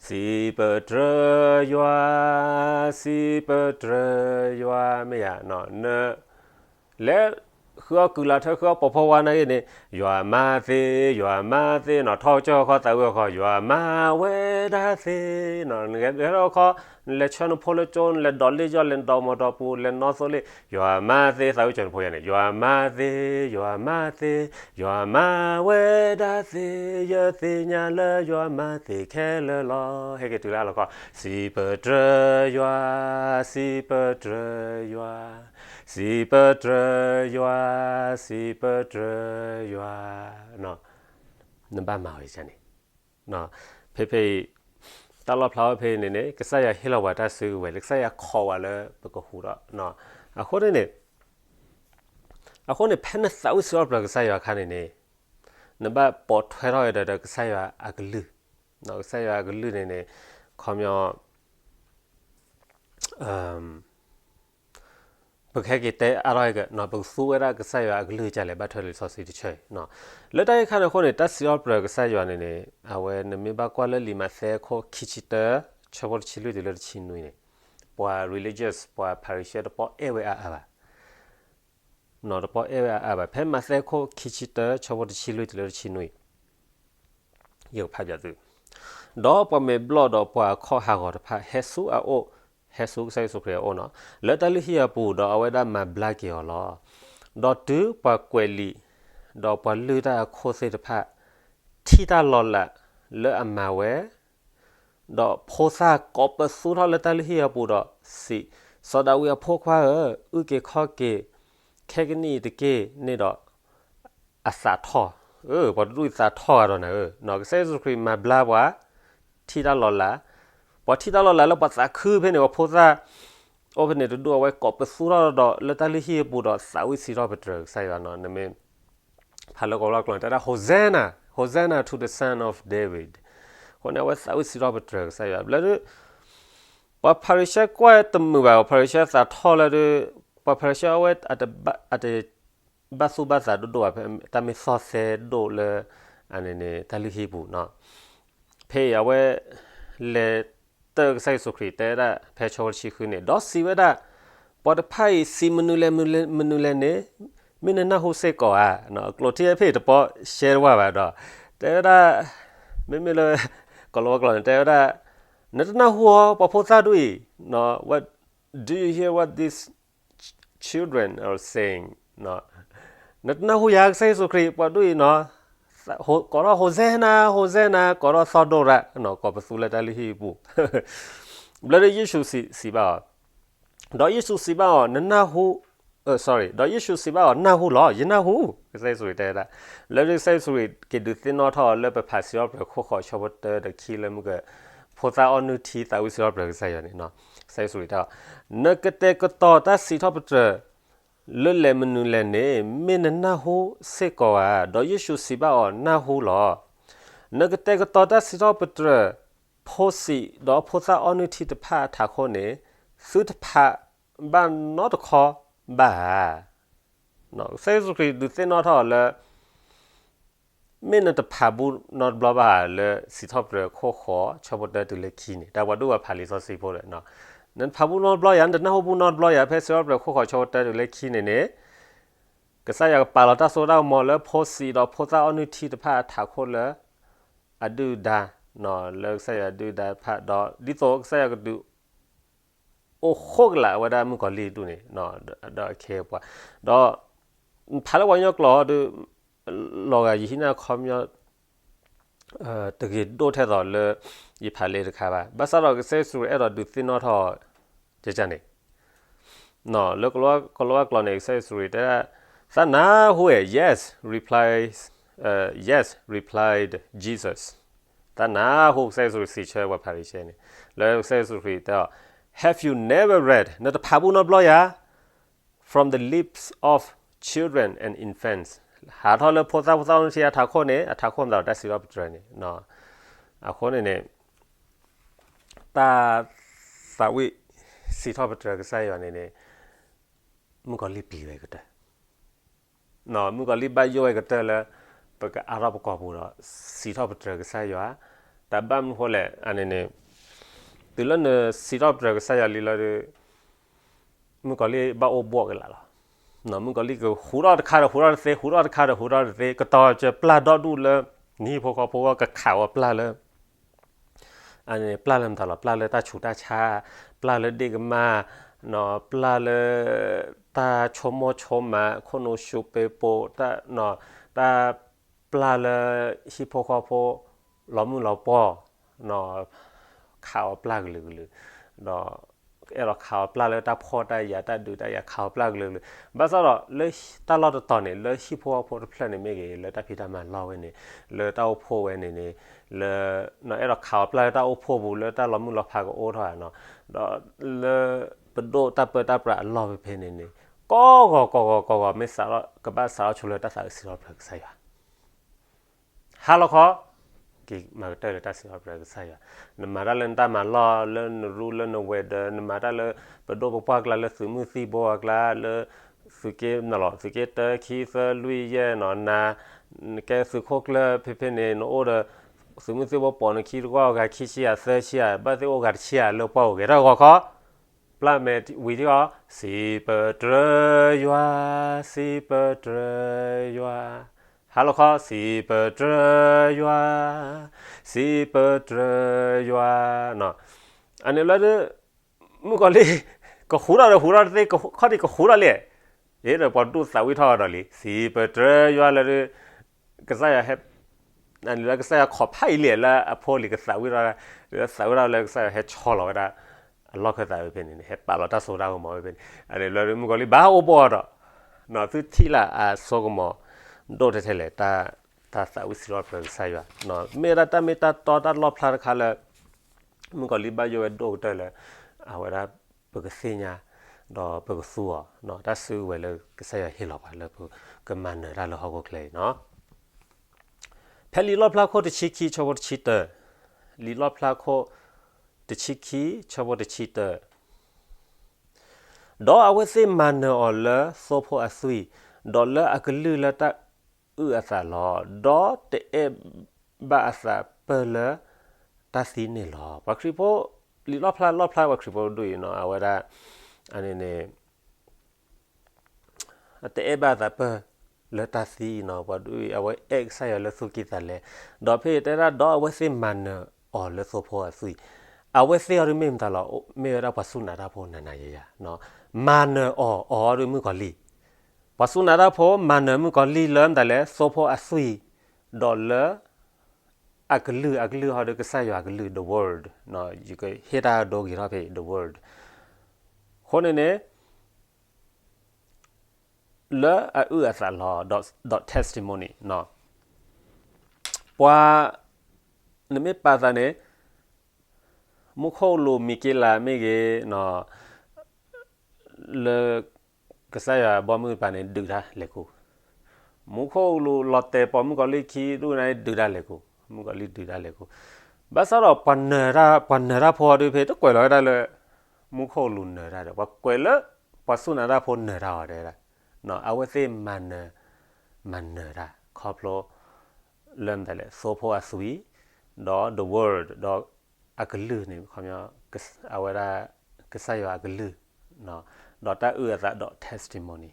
စံးပတြၢၤယွၤ, စံးပတြၢၤယွၤ မ့ၢ်ယၤ, န လဲၤဃုအီၣ်ကုၢ်လၢ်ထၢ ဃုအီၣ်ပိာ်ဖီဝါနာ်ဂ့ၤန့ၣ် ယွၤမၤသ့, ယွၤမၤသ့နီၤ, ထီၣ်ကစၢၢ်ဃီသးဝံၣ်အီၣ်ဃီ ယွၤမၤဝဲဒၣ်သ့နီၤ, နလဲၤထီၣ်ခီ နလဲၤဆှၢနဖိလၢကၠိ နလဲၤဒိးလ့ၣ်ယီၣ် လဲၤဒိးမီၤတီၢ်ပူၤ လဲၤနီၣ်သိလ့ၣ် ယွၤမၤသ့ သးဝံၣ်စၢၤနဖိယၤန့ၣ် ယွၤမၤသ့, ယွၤမၤသ့, ယွၤမၤဝဲဒၣ်သ့, ယသ့ၣ်ညါလၢယွၤမၤသ့ခဲလၢာ်လီၤ. ဟဲက့ၤတုၤလၢအလီၢ်ခီ စံးပတြၢၤယွၤ, စံးပတြၢၤယွၤ, စံးပတြၢၤယွၤ, စံးပတြၢၤယွၤ, နဘၣ်မၤဝဲန့ၣ် ဖဲဖဲအံၤ တၢ်လီၣ်ဖျါဝဲဖဲအံၤန့ၣ်န့ၣ် ကစၢ်ယွၤဟ့ၣ်လီၤပှၤတၢ်စုကဝဲၤလၢကစၢ်ယွၤခိးဝဲလၢပကဟူးထီၣ်, အဃိန့ၣ်န့ၣ် အဃိန့ၣ် ဖဲနသးဝံၣ်စံးထီၣ်ပတြၢၤကစၢ်ယွၤအခါန့ၣ်န့ၣ် နဘၣ်ပိာ်ထွဲထီၣ်ဝဲဒီးကစၢ်ယွၤအကလုၢ်, ကစၢ်ယွၤအကလုၢ်န့ၣ်န့ၣ် ခီပညီ ပကဟဲက့ၤတဲအါထီၣ်က့ၤ ပကသူဝဲဒၣ်ကစၢ်ယွၤအကလုၢ်ကလဲၣ် ဘၣ်ထွဲလံာ်စီဆှံတဆၢအံၤ, လၢတၢ်ဂ့ၢ်ခါန့ၣ်အဃိန့ၣ် တၢ်စံးထီၣ်ပတြၢၤကစၢ်ယွၤန့ၣ်န့ၣ် အဝဲနမ့ၢ်ဘၣ်ကွၢ်လၢလံာ်မးသဲအခိၣ်ခံဆံတၢ ဆၢဖိတဆံလွံၢ်တုၤလၢတဆံနွံန့ၣ် ပှၤ religious ပှၤ Pharisee တပီၢ်အဲၣ်ဝဲအါအါဘၣ် တပီၢ်အဲၣ်ဝဲအါအါဘၣ်. ဖဲမးသဲအခိၣ်ခံဆံတၢ ဆၢဖိတဆံလွံၢ်တုၤလၢတဆံနွံ ယကဖးပၠးသု, ဒီးပှၤမဲာ်ဘျီၣ်ဒီးပှၤအခီၣ်ဟးဂီၤတဖၣ် ဟဲဆူအအိၣ်, ဟဲဆူကစၢ်ယ့ၣ်ၡူးခရံာ်အအိၣ်နီၤ, လၢတၢ်လုၢ်ဟံၣ်အပူၤ ဒီးအဝဲဒၣ်မၤဘျါက့ၤအီၤလီၤ. ဒီးတုၤပှၤကွဲးလံာ်, ဒီးပှၤလုၢ်တၢ်အခိၣ်သ့ၣ်တဖၣ် ထံၣ်တၢ်လီၤလးလၢအမၤဝဲ ဒီးဖိသၣ်ကိးပသူထီၣ်လၢတၢ်လုၢ်ဟံၣ်အပူၤဒီးစံး, စီၤဒၤဝံးအဖိခွါဧၢ, အုၣ်က့ၤခီၣ်က့ၤ, ခဲကနံၣ်အံၤတက့ၢ်န့ၣ်ဒီး အသးထီၣ်, ပှၤတဒူၣ်အံၤသးထီၣ်ဂၤဒီးနၤဧၢ, ကစၢ်ယ့ၣ်ၡူးခရံာ်မၤဘျါပှၤ ထံၣ်တၢ်လီၤလး, ပှၤထံၣ်တၢ်လီၤလးလၢပှၤသးခုဖဲန့ၣ် ပှၤဖိသၣ် အိၣ်ဖဲန့ၣ်တဒူၣ်အဝဲကိးပသူထီၣ်ဒီး လၢတၢ်လုၢ်ဟံၣ်အပူၤဒီးသးဝံၣ်စံးထီၣ်ပတြၢၤကစၢ်ယွၤနီၤ, နမ့ၢ် ဖးလၢကီးလီၢ်ကျိာ်န့ၣ် တဲဒၣ် Hosanna, Hosanna to the Son of David. အဃိန့ၣ် အဝဲသးဝံၣ်စံးထီၣ်ပတြၢၤကစၢ်ယွၤ ဘျီဒုး ပှၤဖၤရံၤၡဲကွၢ်တမုာ်ဘၣ်, ပှၤဖၤရံၤၡဲသးထီၣ်လၢဒုး ပှၤဖၤရံၤၡဲအဝဲ အတဘၣ်သူၣ်ဘၣ်သးဒိၣ်ဒိၣ်ဘၣ်, တၢ်မ့ၢ်သီၣ်သဲဒိၣ်လၢ အန့ၣ်န့ၣ် တၢ်လုၢ်ဟံၣ်ပူၤနီၤ. ဖဲအံၤအဝဲ လဲၤတၢၢ်ကစၢ်ယ့ၣ်ၡူးခရံာ် တဲဝဲဒၣ် ဖဲဆၢဖိတဆံဃုန့ၣ် ဒီးစံးဝဲဒၣ်, ပှၤတဖၣ်အံၤစံးမနုၤလဲၣ်မနုၤလဲၣ်န့ၣ်, မ့ၢ်နနၢ်ဟူစ့ၢ်ကီးဧါ. ကျိာ်ထံဖဲအံၤတပီရှဲတဝၢ်ဘၣ်ဒီး, တဲဝဲဒၣ်, မ့မ့ၢ်လၢ ကီၤလၤဝါကျိာ်န့ၣ် တဲဝဲဒၣ်, နတနၢ်ဟူဧါ ပှၤဖိသၣ်ဒ်အံၤ, what, do you hear what these children are saying? နတနၢ်ဟူယၤကစၢ်ယ့ၣ်ၡူးခရံာ် ပှၤဒ်အံၤနီၤ, ကိးထီၣ် Hosanna, Hosanna, ကိးထီၣ်သီဒိၣ်ရၣ်, ကိးပသူလၢတၢ်လုၢ်ဟံၣ်အပူၤ, ဘျီဒီးယ့ၣ်ၡူးစံးဘၣ်အီၤ, ဒီးယ့ၣ်ၡူးစံးဘၣ်အီၤ, နနၢ်ဟူ, sorry, ဒီးယ့ၣ်ၡူးစံးဘၣ်အီၤ, နၢ်ဟူလီၤ, ယနၢ်ဟူ, ကစၢ်ယ့ၣ်ၡူးခရံာ်တဲဒၣ်, လၢကစၢ်ယ့ၣ်ၡူးခရံာ်က့ၤဒုးသ့ၣ်နီၣ်ထီၣ်အီၤလၢပဖးစံးထီၣ်ပတြၢၤခိၣ်ဃိး ဆၢဖိတၢဒီးခံလၢမုၢ်က, ဖိသၣ်အီနုၢ်ထံသးဝံၣ်စံးထီၣ်ပတြၢၤကစၢ်ယွၤန့ၣ်, ကစၢ်ယ့ၣ်ၡူးခရံာ်တဲအီၤ, နကတဲာ်ကတီၤတၢ်စံးထီၣ်ပတြၢၤ လၢလဲၣ်မနုၤလဲၣ်န့ၣ် မ့ၢ်နနၢ်ဟူစ့ၢ်ကီးဧါ. ဒီးယ့ၣ်ၡူးစံးဘၣ်အီၤ, နၢ်ဟူလီၤ. နကတဲာ်ကတီၤတၢ်စံးထီၣ်ပတြၢၤ ဖိဆံးဒီးဖိသၣ်အီနုၢ်ထံတဖၣ်အထးခိၣ်န့ၣ်, သုတဖးဘၣ်နီတခီဘၣ်ဧါ. ကစၢ်ယ့ၣ်ၡူးခရံာ်ဒုးသ့ၣ်နီၣ်ထီၣ်အီၤလၢ မ့ၢ်နတဖးဘူၣ်နီတဘျီဘၣ်ဧါ လၢစံးထီၣ်ပတြၢၤခိၣ်ဃိး ဆၢဖိတၢတုၤလၢခံန့ၣ်, တၢ်ပှၤဒိၣ်ပှၤဖးလံာ်စီဆှံဖိဒီး, နတဖးဘူၣ်နီတဘျီယၤ, နတနၢ်ဟူဘူၣ်နီတဘျီယၤ, ဖဲစံးထီၣ်ပတြၢၤခိၣ်ဃိး ဆၢဖိတၢတုၤလၢခံန့ၣ်န့ၣ်, ကစၢ်ယွၤကပာ်လီၤတၢ်စိတၢ်ကမီၤလၢဖိဆံးဒီးဖိသၣ်အီနုၢ်ထံတဖၣ်အထးခိၣ်လၢ အဒုၣ်ဒါ, လၢကစၢ်ယွၤဒုၣ်ဒါတဖၣ်ဒီး ဒ်သိးကစၢ်ယွၤကဒုး အိၣ်ဃိကလာ်ဝဲဒၣ်မုၣ်ကီၤလံၢ်ဒူၣ်န့ၣ်, ဒီးအခ့အပှၤ, ဒီး ဖးလၢပှၤကညီကျိာ်ဒီး လီၤဂာ်ယဟံးန့ၢ်အခီပညီ တဂ့ၤဒိၣ်ထဲသိးလၢ ယဖးလၢတခါဘၣ်. ဘၣ်ဆၣ်ဒီးကစၢ်ယ့ၣ်ၡူးခရံာ်အဲၣ်ဒိးဒုးသ့ၣ်နီၣ်ထီၣ် ကန့ၣ် လၢကီၤလၤဝါကျိာ်န့ၣ် ကစၢ်ယ့ၣ်ၡူးခရံာ်တဲဒၣ်, သးနၢ်ဟူဧါ, yes, replies, yes, replied Jesus. သးနၢ်ဟူ, ကစၢ်ယ့ၣ်ၡူးခရံာ်စံးဆၢပှၤဖၤရံၤၡဲန့ၣ်, လၢကစၢ်ယ့ၣ်ၡူးခရံာ်တဲအီၤ, Have you never read, နတဖးဘူၣ်နီတဘျီယၤ, from the lips of children and infants, ဟးထီၣ်လၢဖိသၣ်ဖိသၣ်အီနုၢ်ထံအထးခိၣ်န့ၣ်, အထးခိၣ်မတၤဒီးတၢ်စံးထီၣ်ပတြၢၤန့ၣ်, အဃိန့ၣ်န့ၣ် တၢ်သးဝံၣ်စံးထီၣ်ပတြၢၤကစၢ်ယွၤန့ၣ်န့ၣ်, မုၣ်ကီၤလံၢ်ပျံၤဝဲကတၢၢ်, မုၣ်ကီၤလံၢ်ဘၣ်ယိၣ်ဝဲကတၢၢ်လၢ ပကအါထီၣ်ပကိာ်ပူၤဒီး စံးထီၣ်ပတြၢၤကစၢ်ယွၤ, တၢ်ဘၣ်မနုၤဃိလဲၣ်န့ၣ်န့ၣ်, တုၤလၢနစံးထီၣ်ပတြၢၤကစၢ်ယွၤလံလီၤဒီး မုၣ်ကီၤလံၢ်ဘၣ်အိၣ်ဘှီၣ်ကလာ်လီၤ. မုၣ်ကီၤလံၢ်ကဟူးထီၣ်တခါဒီးဟူးထီၣ်တသ့, ဟူးထီၣ်တခါဒီးဟူးထီၣ်တသ့, ကတီၤစၢၤပျၢ်ဒီဒူၣ်လၢ နဟံၣ်ဖိဃီဖိအဂီၢ်, ကခးဝဲပျၢ်လၢ အန့ၣ် ပျၢ်လၢမတၤလီၤ, ပျၢ်လၢတၢ်ဆူးတၢ်ဆါ, ပျၢ်လၢဒ့ၣ်ကမၢ်, ပျၢ်လၢ တၢ်ဆိကမိၣ်ဆိကမး, ခိၣ်နူာ်ဆူးပ့းပိာ်, တၢ်ပျၢ်လၢဟံၣ်ဖိဃီဖိ လီၤမုၢ်လီၤပှီၢ်, ခးအီၤပျၢ်ကလုာ်ကလုာ်, ဒီး အဲၣ်ဒိးခးအီၤပျၢ်လၢတၢ်ဖှီၣ်တၢ်ယာ်တၢ်ဒုးတၢ်ယၤ, ခးအီၤပျၢ်ကလုာ်ကလုာ်, ဘၣ်ဆၣ်ဒီးလၢတၢ်လီၢ်တတီၤန့ၣ် လၢဟံၣ်ဖိဃီဖိတဖျၢၣ်န့ၣ်မ့ၢ်ဂ့ၤ, လၢတၢ်ဖံးတၢ်မၤလီၢ်ဝဲန့ၣ်, လၢတၢ်အိၣ်ဖှိၣ်ဝဲန့ၣ်န့ၣ်, လၢအဲၣ်ဒိးခးအီၤပျၢ်လၢတၢ်အိၣ်ဖှိၣ်ပူၤ လၢတၢ်လီၤမုၢ်လီၤဖးကအိၣ်ထီၣ်ဧါနီၤ, ဒီးလၢပဒိၣ်တၢ်ပၢတၢ်ပြးအလီၢ်ဖဲဖဲန့ၣ်န့ၣ်, ကိးဂီၤကိးဂီၤကိးဂီၤ မ့ၢ်စးထီၣ်ဆိလၢတၢ်သးဝံၣ်စံးထီၣ်ပတြၢၤကစၢ်ယွၤ ဟါလီၤခီ, က့ၤမၤကတၢၢ်လၢတၢ်စံးထီၣ်ပတြၢၤကစၢ်ယွၤ, နမၤတၢ်လၢနတၢ်မၤလီၢ် လၢနရူလၢနဝဲၤဒီး နမၤတၢ်လၢပဒိၣ်ပပှၢ်ကျါလၢသုးမုၢ်သံၣ်ဘိအကျါ လၢသုးက့နၤလီၤ သုးက့တၢ ခံ သၢ လွံၢ် ယဲၢ်နီၤ နၤ, နကဲသုးခိၣ်ကျၢၢ်ဖဲဖဲန့ၣ် နအိၣ်ဒီး သုးမုၢ်သံၣ်ဘိပိာ်နခံ တကွၢ်အဂၤခံဆံယၤ သၢဆံယၤ ဘၣ်သ့ၣ်အိၣ်ဂၤတဆံယၤလၢပှၢ်ပူၤဂဲၤထီၣ်ဂီၤခီ ပျၢ်မဲာ်ဝံၤဒ်အီၤ, စံးပတြၢၤယွၤ, စံးပတြၢၤယွၤ, ဟါလီၤခီ, စံးပတြၢၤယွၤ, စံးပတြၢၤယွၤ, အန့ၣ်လၢ မုၣ်ကီၤလံၢ် ကဟူးထီၣ်ဒီးဟူးထီၣ်တသ့, ခီၣ်ထံးကဟူးထီၣ်လံ, အ့ဒီးပှၤဒိၣ်သးဝံၣ်ထီၣ်ဒီးလံ, စံးပတြၢၤယွၤလၢ ကစၢ်ယွၤဟဲ လၢကစၢ်ယွၤခီၣ်ဖးအံၤလံ လၢအဖိလံၤကသးဝံၣ်ထီၣ်, လၢသးဝံၣ်ထီၣ်လၢကစၢ်ယွၤဟဲဆီလီၤဝဲဒၣ် အလီၢ်ခၢၣ်သးဝဲဖဲန့ၣ်န့ၣ် ဟဲပာ်လီၤတၢ်စိတၢ်ကမီၤဝဲဖဲန့ၣ်, အန့ၣ်လၢမုၣ်ကီၤလံၢ်ဘၣ်အိၣ်ဘှီၣ်ဒီး သုထံၣ်လၢအစိကမီၤ ဒိၣ်ထဲထဲလဲၣ် တၢ်သးဝံၣ်စံးထီၣ်ပတြၢၤကစၢ်ယွၤ, မ့ၢ်ဝဲဒၣ်တၢ်မ့ၢ်တၢ်တီတၢ်လီၣ်ဖျါတခါလၢ မုၣ်ကီၤလံၢ်ဘၣ်ယိၣ်ဝဲဒိၣ်ကတၢၢ်လၢ အဝဲဒၣ်ပကသ့ၣ်ညါ ဒီးပကသူအီၤ တၢ်စုကဝဲၤလၢကစၢ်ယွၤဟ့ၣ်လီၤပှၤလၢပကမၤနၢၤတၢ်လၢဟီၣ်ခိၣ်ချၢအံၤနီၤ. ဖဲလံာ်လီၣ်ဖျါခိၣ်တဆံခံ ဆၢဖိတဆံတၢ, လံာ်လီၣ်ဖျါခိၣ်တဆံခံ ဆၢဖိတဆံတၢ, ဒီးအဝဲသ့ၣ်မၤနၢၤအီၤလၢသိဖိအသွံၣ်, ဒီးလၢအကလုၢ်လၢတၢ်အုၣ်အသးလီၤ, ဒီးတအဲၣ်ဘၣ်အသးပၢၢ်လၢတၢ်သံန့ၣ်လီၤ. ပှၤခရံာ်ဖိ လံာ်လီၣ်ဖျါလီၣ်ဖျါပှၤခရံာ်ဖိဒိၣ်အံၤနီၤ အဝဲဒၣ် အန့ၣ်န့ၣ် တအဲၣ်ဘၣ်အသးပၢၢ်လၢတၢ်သံနီၤ, ပှၤဒ်အံၤ အဝဲအဲၣ်ကစၢ်ယွၤလၢသူၣ်ကံၢ်သးလဲ, ဒီးဖဲအံၤတဲဒၣ်ဒီးအဝဲသ့ၣ်မၤနၢၤအီၤလၢသိဖိအသွံၣ်, အဝဲသ့ၣ်အီၤဒ်မ့ၢ်မတၤလီၤ, မ့ၢ်ဝဲဒၣ်ပှၤစူၢ်နာ်တၢ်ဖိနၤနၤယယၤ, မၤနၢၤအီၤ အီၤဒ်မုၣ်ကီၤလံၢ်, ပှၤစူၢ်နာ်တၢ်ဖိမၤနၢၤမုၣ်ကီၤလံၢ်လၢမတၤလဲၣ် သိဖိအသွံၣ်, ဒီးလၢ အကလုၢ်, အကလုၢ်ဟီဒ်ကစၢ်ယွၤအကလုၢ် the word, ယကဟ့ၣ်တၢ်ဒိဂ့ၤထီၣ်ဖဲ the word, အဃိန့ၣ်န့ၣ် လၢအအုၣ်အသးလီၤ, ဒီး testimony, ပှၤ နမ့ၢ်ပာ်သးန့ၣ် မူခိၣ်ကလူးမံၤက့လးမ့ၢ်ဂ့ၤ လၢ ကစၢ်ယွၤဘီမုၢ်တပၤန့ၣ် ဒုးတၢ်လဲၤကူ, မူခိၣ်ကလူးလီၤတဲာ်ပိာ်မုၣ်ကီၤလံၢ်ခံဒူၣ်န့ၣ် ဒုးတၢ်လဲၤကူ, မုၣ်ကီၤလံၢ်ဒုးတၢ်လဲၤကူ, ဘၣ်ဆၣ်ဒီး ပှၤနၢၤတၢ်ဖိအီၤဒ်ဖဲ တကွဲးလီၤဝဲဒၣ်လၢ မူခိၣ်ကလူးနၢၤတၢ်ဒီး ပှၤကွဲးလၢ ပှၤစူၢ်နာ်တၢ်ဖိနၢၤတၢ်အီၤတဲဒၣ်, အဝဲသ့ၣ်မၤနၢၤ, မၤနၢၤတၢ်ခီဖျိ လၢမတၤလဲၣ် သိဖိအသွံၣ်, ဒီး the word, ဒီးအကလုၢ်န့ၣ် ခီ အဝဲဒၣ် ကစၢ်ယွၤအကလုၢ်, ဒီးတၢ်အုၣ်အသးဒီး testimony,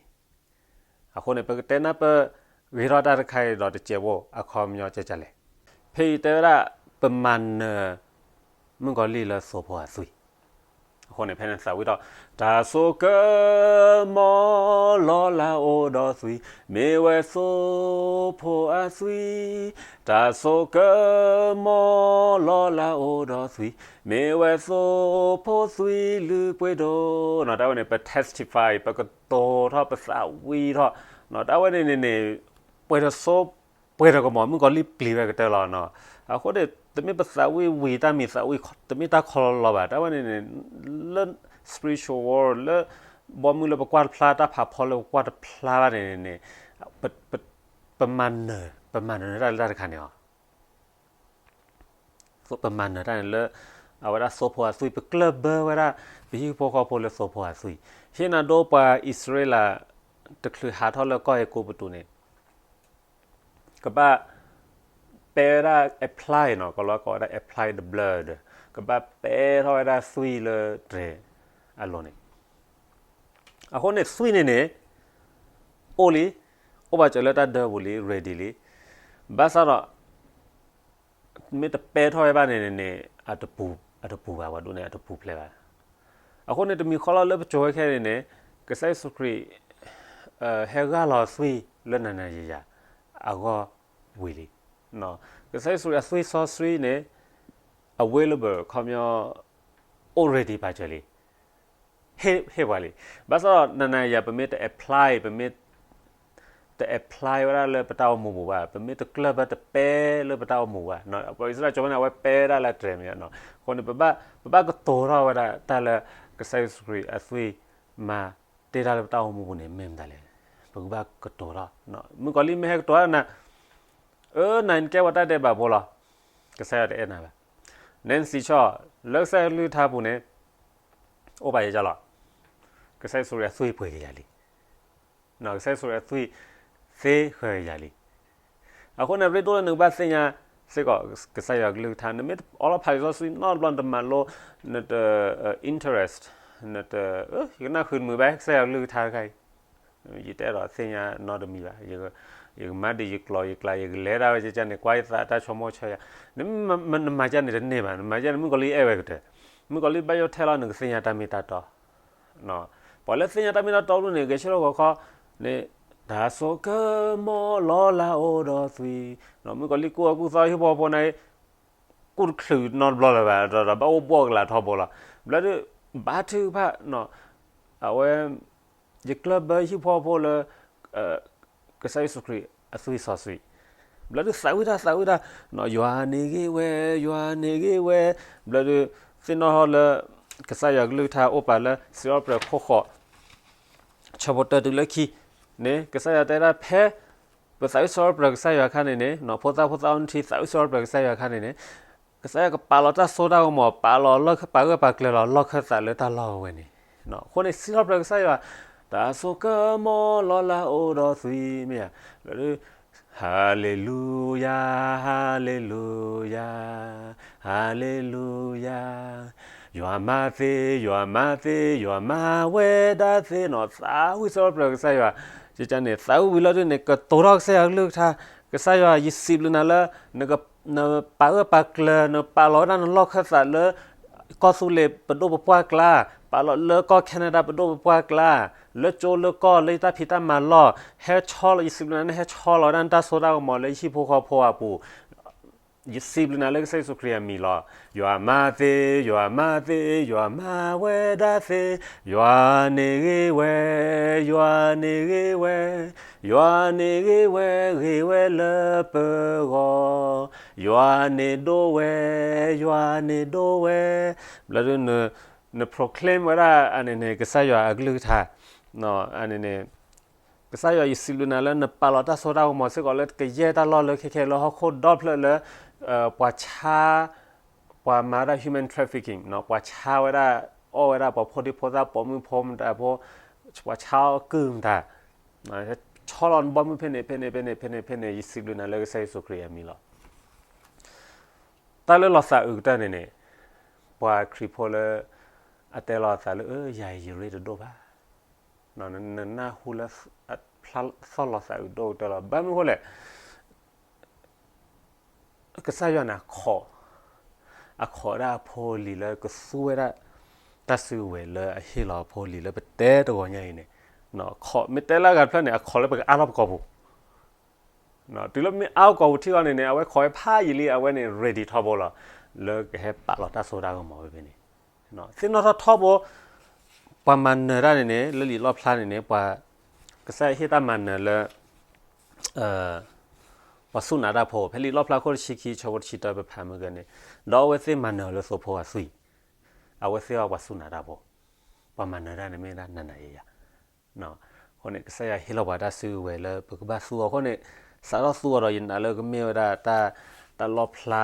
အဃိန့ၣ် ပကတဲနၢ်ပၢၢ်ဂ့ၤထီၣ်တၢ်တခါအံၤဒီးတစဲးဖိ အခီပညီကဲကလဲၣ်, ဖဲအံၤတဲဝဲဒၣ် ပမၤနၢၤ မုၣ်ကီၤလံၢ်လၢသိဖိအသွံၣ်, အဃိန့ၣ် ဖဲန့ၣ်သးဝံၣ်ထီၣ် တၢ်ဆိကမိၣ်လီၤလးအိၣ်ဒီးသွံၣ်, မ့ၢ်ဝဲသိဖိအသွံၣ်, တၢ်ဆိကမိၣ်လီၤလးအိၣ်ဒီးသွံၣ်, မ့ၢ်ဝဲသိဖိသွံၣ်လုၢ်ပှ့ၤဒိၣ်, တၢ်ဝဲန့ၣ် ပ testify, ပကတိၤထီၣ် ပသးဝံၣ်ထီၣ်, တၢ်ဝဲန့ၣ်န့ၣ်န့ၣ် ပှဲၤတစိ ပှဲၤတကမီၤ မုၣ်ကီၤလံၢ်ပျံၤဝဲကတၢၢ်လီၤနီၤ, အဃိန့ၣ် တမ့ၢ်ပသးဝံၣ်ဝံၤတၢ်မံၤသးဝံၣ် တမ့ၢ်တၢ်ခီလီၤလီၤဘၣ်, တၢ်ဝဲန့ၣ်န့ၣ် လၢ spiritual world လၢ ဘီမုၢ်လၢပကွၢ်တဖျါ တၢ်ဖးဖီလၢပကွၢ်တဖျါဘၣ်န့ၣ်န့ၣ်န့ၣ် ပမၤနၢၤ, ပမၤနၢၤတၢ်လၢတၢ်တခါန့ၣ်လီၤ. ပမၤနၢၤတၢ်န့ၣ်လၢ အဝဲဒၣ်သိဖိအသွံၣ် ပကျၢၢ်ဘၢဝဲဒၣ် ပဟံၣ်ဖိဃီဖိလၢသိဖိအသွံၣ်, ဟ့ၣ်နၤဒိပှၤအံၣ်စရ့လး တချုးဟးထီၣ်လၢကီၢ်အဲၤကူပတူးန့ၣ် ကဘၣ် ပဲဝဲဒၣ် apply နီၤ, ကီၤလၤဝါကိးဝဲဒၣ် apply the blood, ကဘၣ်ပဲထီၣ်ဝဲဒၣ်သွံၣ်လၢတြဲၤအလိၤန့ၣ်, အဃိန့ၣ်သွံၣ်န့ၣ်န့ၣ် အိၣ်လံ, အိၣ်ဘၣ်စၢၤလၢတၢ်ဒၢပူၤလံ ready လံ, ဘၣ်ဆၣ်ဒီး မ့ၢ်တပဲထီၣ်ဝဲဘၣ်န့ၣ်န့ၣ်န့ၣ် အတပူၤဘၣ်, ပှၤဒိၣ်န့ၣ် အတပူၤဖျဲးဘၣ်. အဃိန့ၣ် တမံၤဃီလီၤလၢပစိၤဝဲခဲအံၤန့ၣ်န့ၣ် ကစၢ်ယ့ၣ်ၡူးခရံာ် ဟဲဂၢ်လီၤသွံၣ်လၢနၤနၤယယၤအဂီၢ်ဝံၤလံ. ကစၢ်ယ့ၣ်ၡူးခရံာ်အသွံၣ်စီဆှံန့ၣ် available ခီပညီ အိၣ် ready ပာ်စၢၤလံ ဟ့ၣ်ပှၤလံ. ဘၣ်ဆၣ်ဒီးနၤနၤယၤ ပမ့ၢ်တ apply, ပမ့ၢ်တ apply ဝဲဒၣ်လၢပတၢ်အိၣ်မူပူၤဘၣ်, ပမ့ၢ်တကျၢၢ်ဘၢတပဲလၢပတၢ်အိၣ်မူဘၣ်, ပှၤအံၣ်စရ့လးကၠိဝဲန့ၣ် အဝဲပဲဝဲဒၣ်လၢတြဲၤမ့ၢ်, အဃိန့ၣ် ပဘၣ်ကတိၤထီၣ်ဝဲဒၣ်တၢ်လၢ ကစၢ်ယ့ၣ်ၡူးခရံာ်အသွံၣ်မၤတ့ၢ်တၢ်လၢပတၢ်အိၣ်မူပူၤန့ၣ် မ့ၢ်မတၤလဲၣ်. ပကဘၣ်ကတိၤထီၣ်, မုၣ်ကီၤလံၢ်မ့ၢ်ဟဲကတိၤထီၣ်နၤ အၢ နၤနကဲပှၤတၢ်ဒဲးဘးဖိလီၤ, ကစၢ်ယွၤတအဲၣ်နၤဘၣ်. နနၣ်စံးဆီၣ် လၢကစၢ်ယွၤကလုၢ်ကထါပူၤန့ၣ် အိၣ်ဘၣ်ယဲလီၤ. ကစၢ်ယ့ၣ်ၡူးခရံာ်အသွံၣ်ပှ့ၤကယၤလံ. ကစၢ်ယ့ၣ်ၡူးခရံာ်အသွံၣ်သ့ဃၢၤကယၤလံ. အဃိန့ၣ် ရ့ဒိၣ်လၢနကဘၣ်သ့ၣ်ညါစ့ၢ်ကီး ကစၢ်ယွၤကလုၢ်ကထါ, နမ့ၢ်အီလီၤဖးလံာ်စီဆှံနီတဘျီ နတမၤလိ, နတ interest, နတ ယကနၣ်ဃုာ်တမုာ်ဘၣ် ကစၢ်ယွၤကလုၢ်ကထါတခါအံၤ ယတအဲၣ်ဒိးသ့ၣ်ညါနီတမံၤဘၣ်. ယကမၤဒံးယကျိာ်ယကျဲ ယကလဲၤဒၣ်ဝဲကန့ၣ် ကွၢ်ယသးတၢ်ဆိကမိၣ်ဆၢယၤ, နမၤကန့ၣ်တန့ၢ်ဘၣ်, နမၤကန့ၣ် မုၣ်ကီၤလံၢ်အဲၣ်ဝဲကတၢၢ်, မုၣ်ကီၤလံၢ်ဘၣ်ယိၣ်ထဲလီၤ နကသ့ၣ်ညါတၢ်မ့ၢ်တၢ်တီ, ပှၤလၢသ့ၣ်ညါတၢ်မ့ၢ်တၢ်တီဒ်န့ၣ် ဂဲၤဆၢထၢၣ်ဂီၤခီန့ၣ် တၢ်ဆိကမိၣ်လီၤလးအိၣ်ဒီးသွံၣ်, မုၣ်ကီၤလံၢ်ကူၣ်အီၣ်ကူၣ်သီဟံၣ်ဖိဃီဖိန့ၣ် ကူၣ်တချုးနီတဘျီလၢၤဘၣ်, ဒီးဘၣ်အိၣ်ဘှီၣ်ကလာ်ထီဘိလီၤ. ဘျီဒုး ဘါထုကဖၣ် အဝဲ ယကျၢၢ်ဘၢဟံၣ်ဖိဃီဖိလၢ ကစၢ်ယ့ၣ်ၡူးခရံာ်အသွံၣ်စီဆှံ, ဘျီဒုးသးဝံၣ်တၢ် သးဝံၣ်တၢ်, ယွၤန့ၣ်ဂ့ၤဝဲ, ယွၤန့ၣ်ဂ့ၤဝဲ, ဘျီဒုး သ့ၣ်နီၣ်ထီၣ်လၢ ကစၢ်ယွၤကလုၢ်ကထါအိၣ်ပာ်လၢ စံးထီၣ်ပတြၢၤခိၣ်ဃိး ဆၢဖိတၢတုၤလၢခံန့ၣ် ကစၢ်ယွၤတဲဒၣ်ဖဲ ပသးဝံၣ်စံးထီၣ်ပတြၢၤကစၢ်ယွၤအခါန့ၣ်န့ၣ် ဖိသၣ်ဖိသၣ်အိၣ်နုၢ်ထံ သးဝံၣ်စံးထီၣ်ပတြၢၤကစၢ်ယွၤအခါန့ၣ်န့ၣ် ကစၢ်ယွၤကပာ်လီၤတၢ်စိတၢ်ကမီၤ ပာ်လီၤလၢ ပာ်ဂၢၢ်ပာ်ကျၢၤလီၤ လီၢ်ခၢၣ်သးလၢတၢ်လီၢ်ဝဲန့ၣ်, အဃိန့ၣ် စံးထီၣ်ပတြၢၤကစၢ်ယွၤ တၢ်ဆိကမိၣ်လီၤလးအိၣ်ဒီးသွံၣ်မ့ၢ်ဧါ, ဘျီဒုး ဟၤလ့လူယၤ, ဟၤလ့လူယၤ, ဟၤလ့လူယၤ, ယွၤမၤသ့, ယွၤမၤသ့, ယွၤမၤဝဲဒၣ်သ့နီၤ, သးဝံၣ်စံးထီၣ်ပတြၢၤကစၢ်ယွၤ, ယန့ၣ် သးဝံၣ်ဝံၤလီၤဒုန့ၣ် ကတိၤထီၣ်ကစၢ်ယွၤအကလုၢ်ကထါ, ကစၢ်ယွၤ ယစံးဘျုးနၤလၢ နပာ်ဂၢၢ်ပာ်ကျၢၤ နပာ်လီၤဝဲဒၣ်နလီၢ်ခၢၣ်သးလၢ ကီၢ်သူလ့ၤပဒိၣ်ပပှၢ်ကျါ, ပာ်လီၤလၢကီၢ် Canada ပဒိၣ်ပပှၢ်ကျါ, လၢကၠိလၢကီၢ်လၢယတၢ်ဖံးတၢ်မၤလီၢ်, ဟဲဆီလီၤ ယစံးဘျုးနၤ နဟဲဆီလီၤဝဲဒၣ်နတၢ်စိတၢ်ကမီၤလၢယဟံၣ်ဖိဃီဖိအပူၤ ယစံးဘျုးနၤလၢကစၢ်ယ့ၣ်ၡူးခရံာ်အမံၤလီၤ. ယွၤမၤသ့, ယွၤမၤသ့, ယွၤမၤဝဲဒၣ်သ့, ယွၤန့ၣ်ဂ့ၤဝဲ, ယွၤန့ၣ်ဂ့ၤဝဲ, ယွၤန့ၣ်ဂ့ၤဝဲ, ဂ့ၤဝဲလၢပဂီၢ်, ယွၤန့ၣ်ဒိၣ်ဝဲ, ယွၤန့ၣ်ဒိၣ်ဝဲ, ဘျီဒု န proclaim ဝဲဒၣ်အန့ၣ်န့ၣ် ကစၢ်ယွၤအကလုၢ်ကထါ, အန့ၣ်န့ၣ် ကစၢ်ယွၤ ယစံးဘျုးနၤလၢနပာ်လီၤတၢ်စိတၢ်ကမီၤစ့ၢ်ကီးလၢကယဲၢ်တၢ်လီၢ်လၢခဲခဲလၢ ဟီၣ်ခိၣ်ဒီဖျၢၣ်လၢ ပှၤဆါ, ပှၤမၤဝဲဒၣ် human trafficking ပှၤဆါဝဲဒၣ်, အီၣ်ဝဲဒၣ်ပှၤဖိဒံဖိသၣ် ပိာ်မုၣ်ဖိမတၤဖိ, ပှၤဆါအီၣ်ကုၢ်မတၤ, ဆီလီၤနဘီမုၢ်ဖဲန့ၣ် ဖဲန့ၣ် ဖဲန့ၣ် ဖဲန့ၣ် ဖဲန့ၣ် ယစံးဘျုးနၤလၢကစၢ်ယ့ၣ်ၡူးခရံာ်အမံၤလီၤ. တၢ်လၢလီၤသးအုးကတၢၢ်န့ၣ်န့ၣ်, ပှၤခရံာ်ဖိလၢ အတဲလီၤအသးလၢ အၢ ယၤအံၤယရ့တဒိၣ်ဘၣ်, နနၢ်ဟူလၢ ဖျါသီၣ်လီၤသးအုးဒိၣ်ကတၢၢ်လီၤ. ဘၣ်မနုၤအဃိလဲၣ်, ကစၢ်ယွၤန့ၣ် ခိး, အခီၣ်ဝဲဒၣ်အဖိအလံၤလၢကသူဝဲဒၣ် တၢ်စုကဝဲၤလၢအဟ့ၣ်လီၤအဖိအလံၤလၢပတဲတဂီၤညါအံၤန့ၣ်, ခိးမ့ၢ်တဲလၢအဂၤတဖျၢၣ်န့ၣ် အခီၣ်လၢပကအါထီၣ်ပကိာ်ပူၤ တုၤလၢမ့ၢ်အါထီၣ်ပကိာ်ပူၤထံအီၤန့ၣ်န့ၣ် အဝဲခိးဝဲဖးယံာ်လံ အဝဲန့ၣ် ready ထီဘိလီၤ, လၢကဟဲပာ်လီၤတၢ်စိတၢ်ကမီၤဝဲဖဲန့ၣ်. သ့ၣ်နီၣ်ထီၣ်ထီဘိ, ပှၤမၤနၢၤတၢ်န့ၣ်န့ၣ် လၢလံာ်လီၣ်ဖျါန့ၣ်န့ၣ် ပှၤ, ကစၢ်ယွၤဟ့ၣ်တၢ်မၤနၢၤလၢ ပှၤစူၢ်နာ်တၢ်ဖိ ဖဲလံာ်လီၣ်ဖျါခိၣ်တဆံခံ ဆၢဖိတဆံတၢ ပဖးမုၢ်ဂဲၤန့ၣ်, ဒီးအဝဲသ့ၣ်မၤနၢၤလၢသိဖိအသွံၣ်, အဝဲသ့ၣ်အီၤပှၤစူၢ်နာ်တၢ်ဖိ, ပှၤမၤနၢၤတၢ်န့ၣ်မ့ၢ်ဒၣ်နၤနၤယၤယၤ အဃိန့ၣ် ကစၢ်ယွၤဟ့ၣ်လီၤပှၤတၢ်စုကဝဲၤလၢပကဘၣ်သူအီၤအဃိန့ၣ်, စးထီၣ်သူအီၤဒီးယနာ်လၢကမ့ၢ်ဝဲဒၣ်တၢ်, တၢ်လီၣ်ဖျါ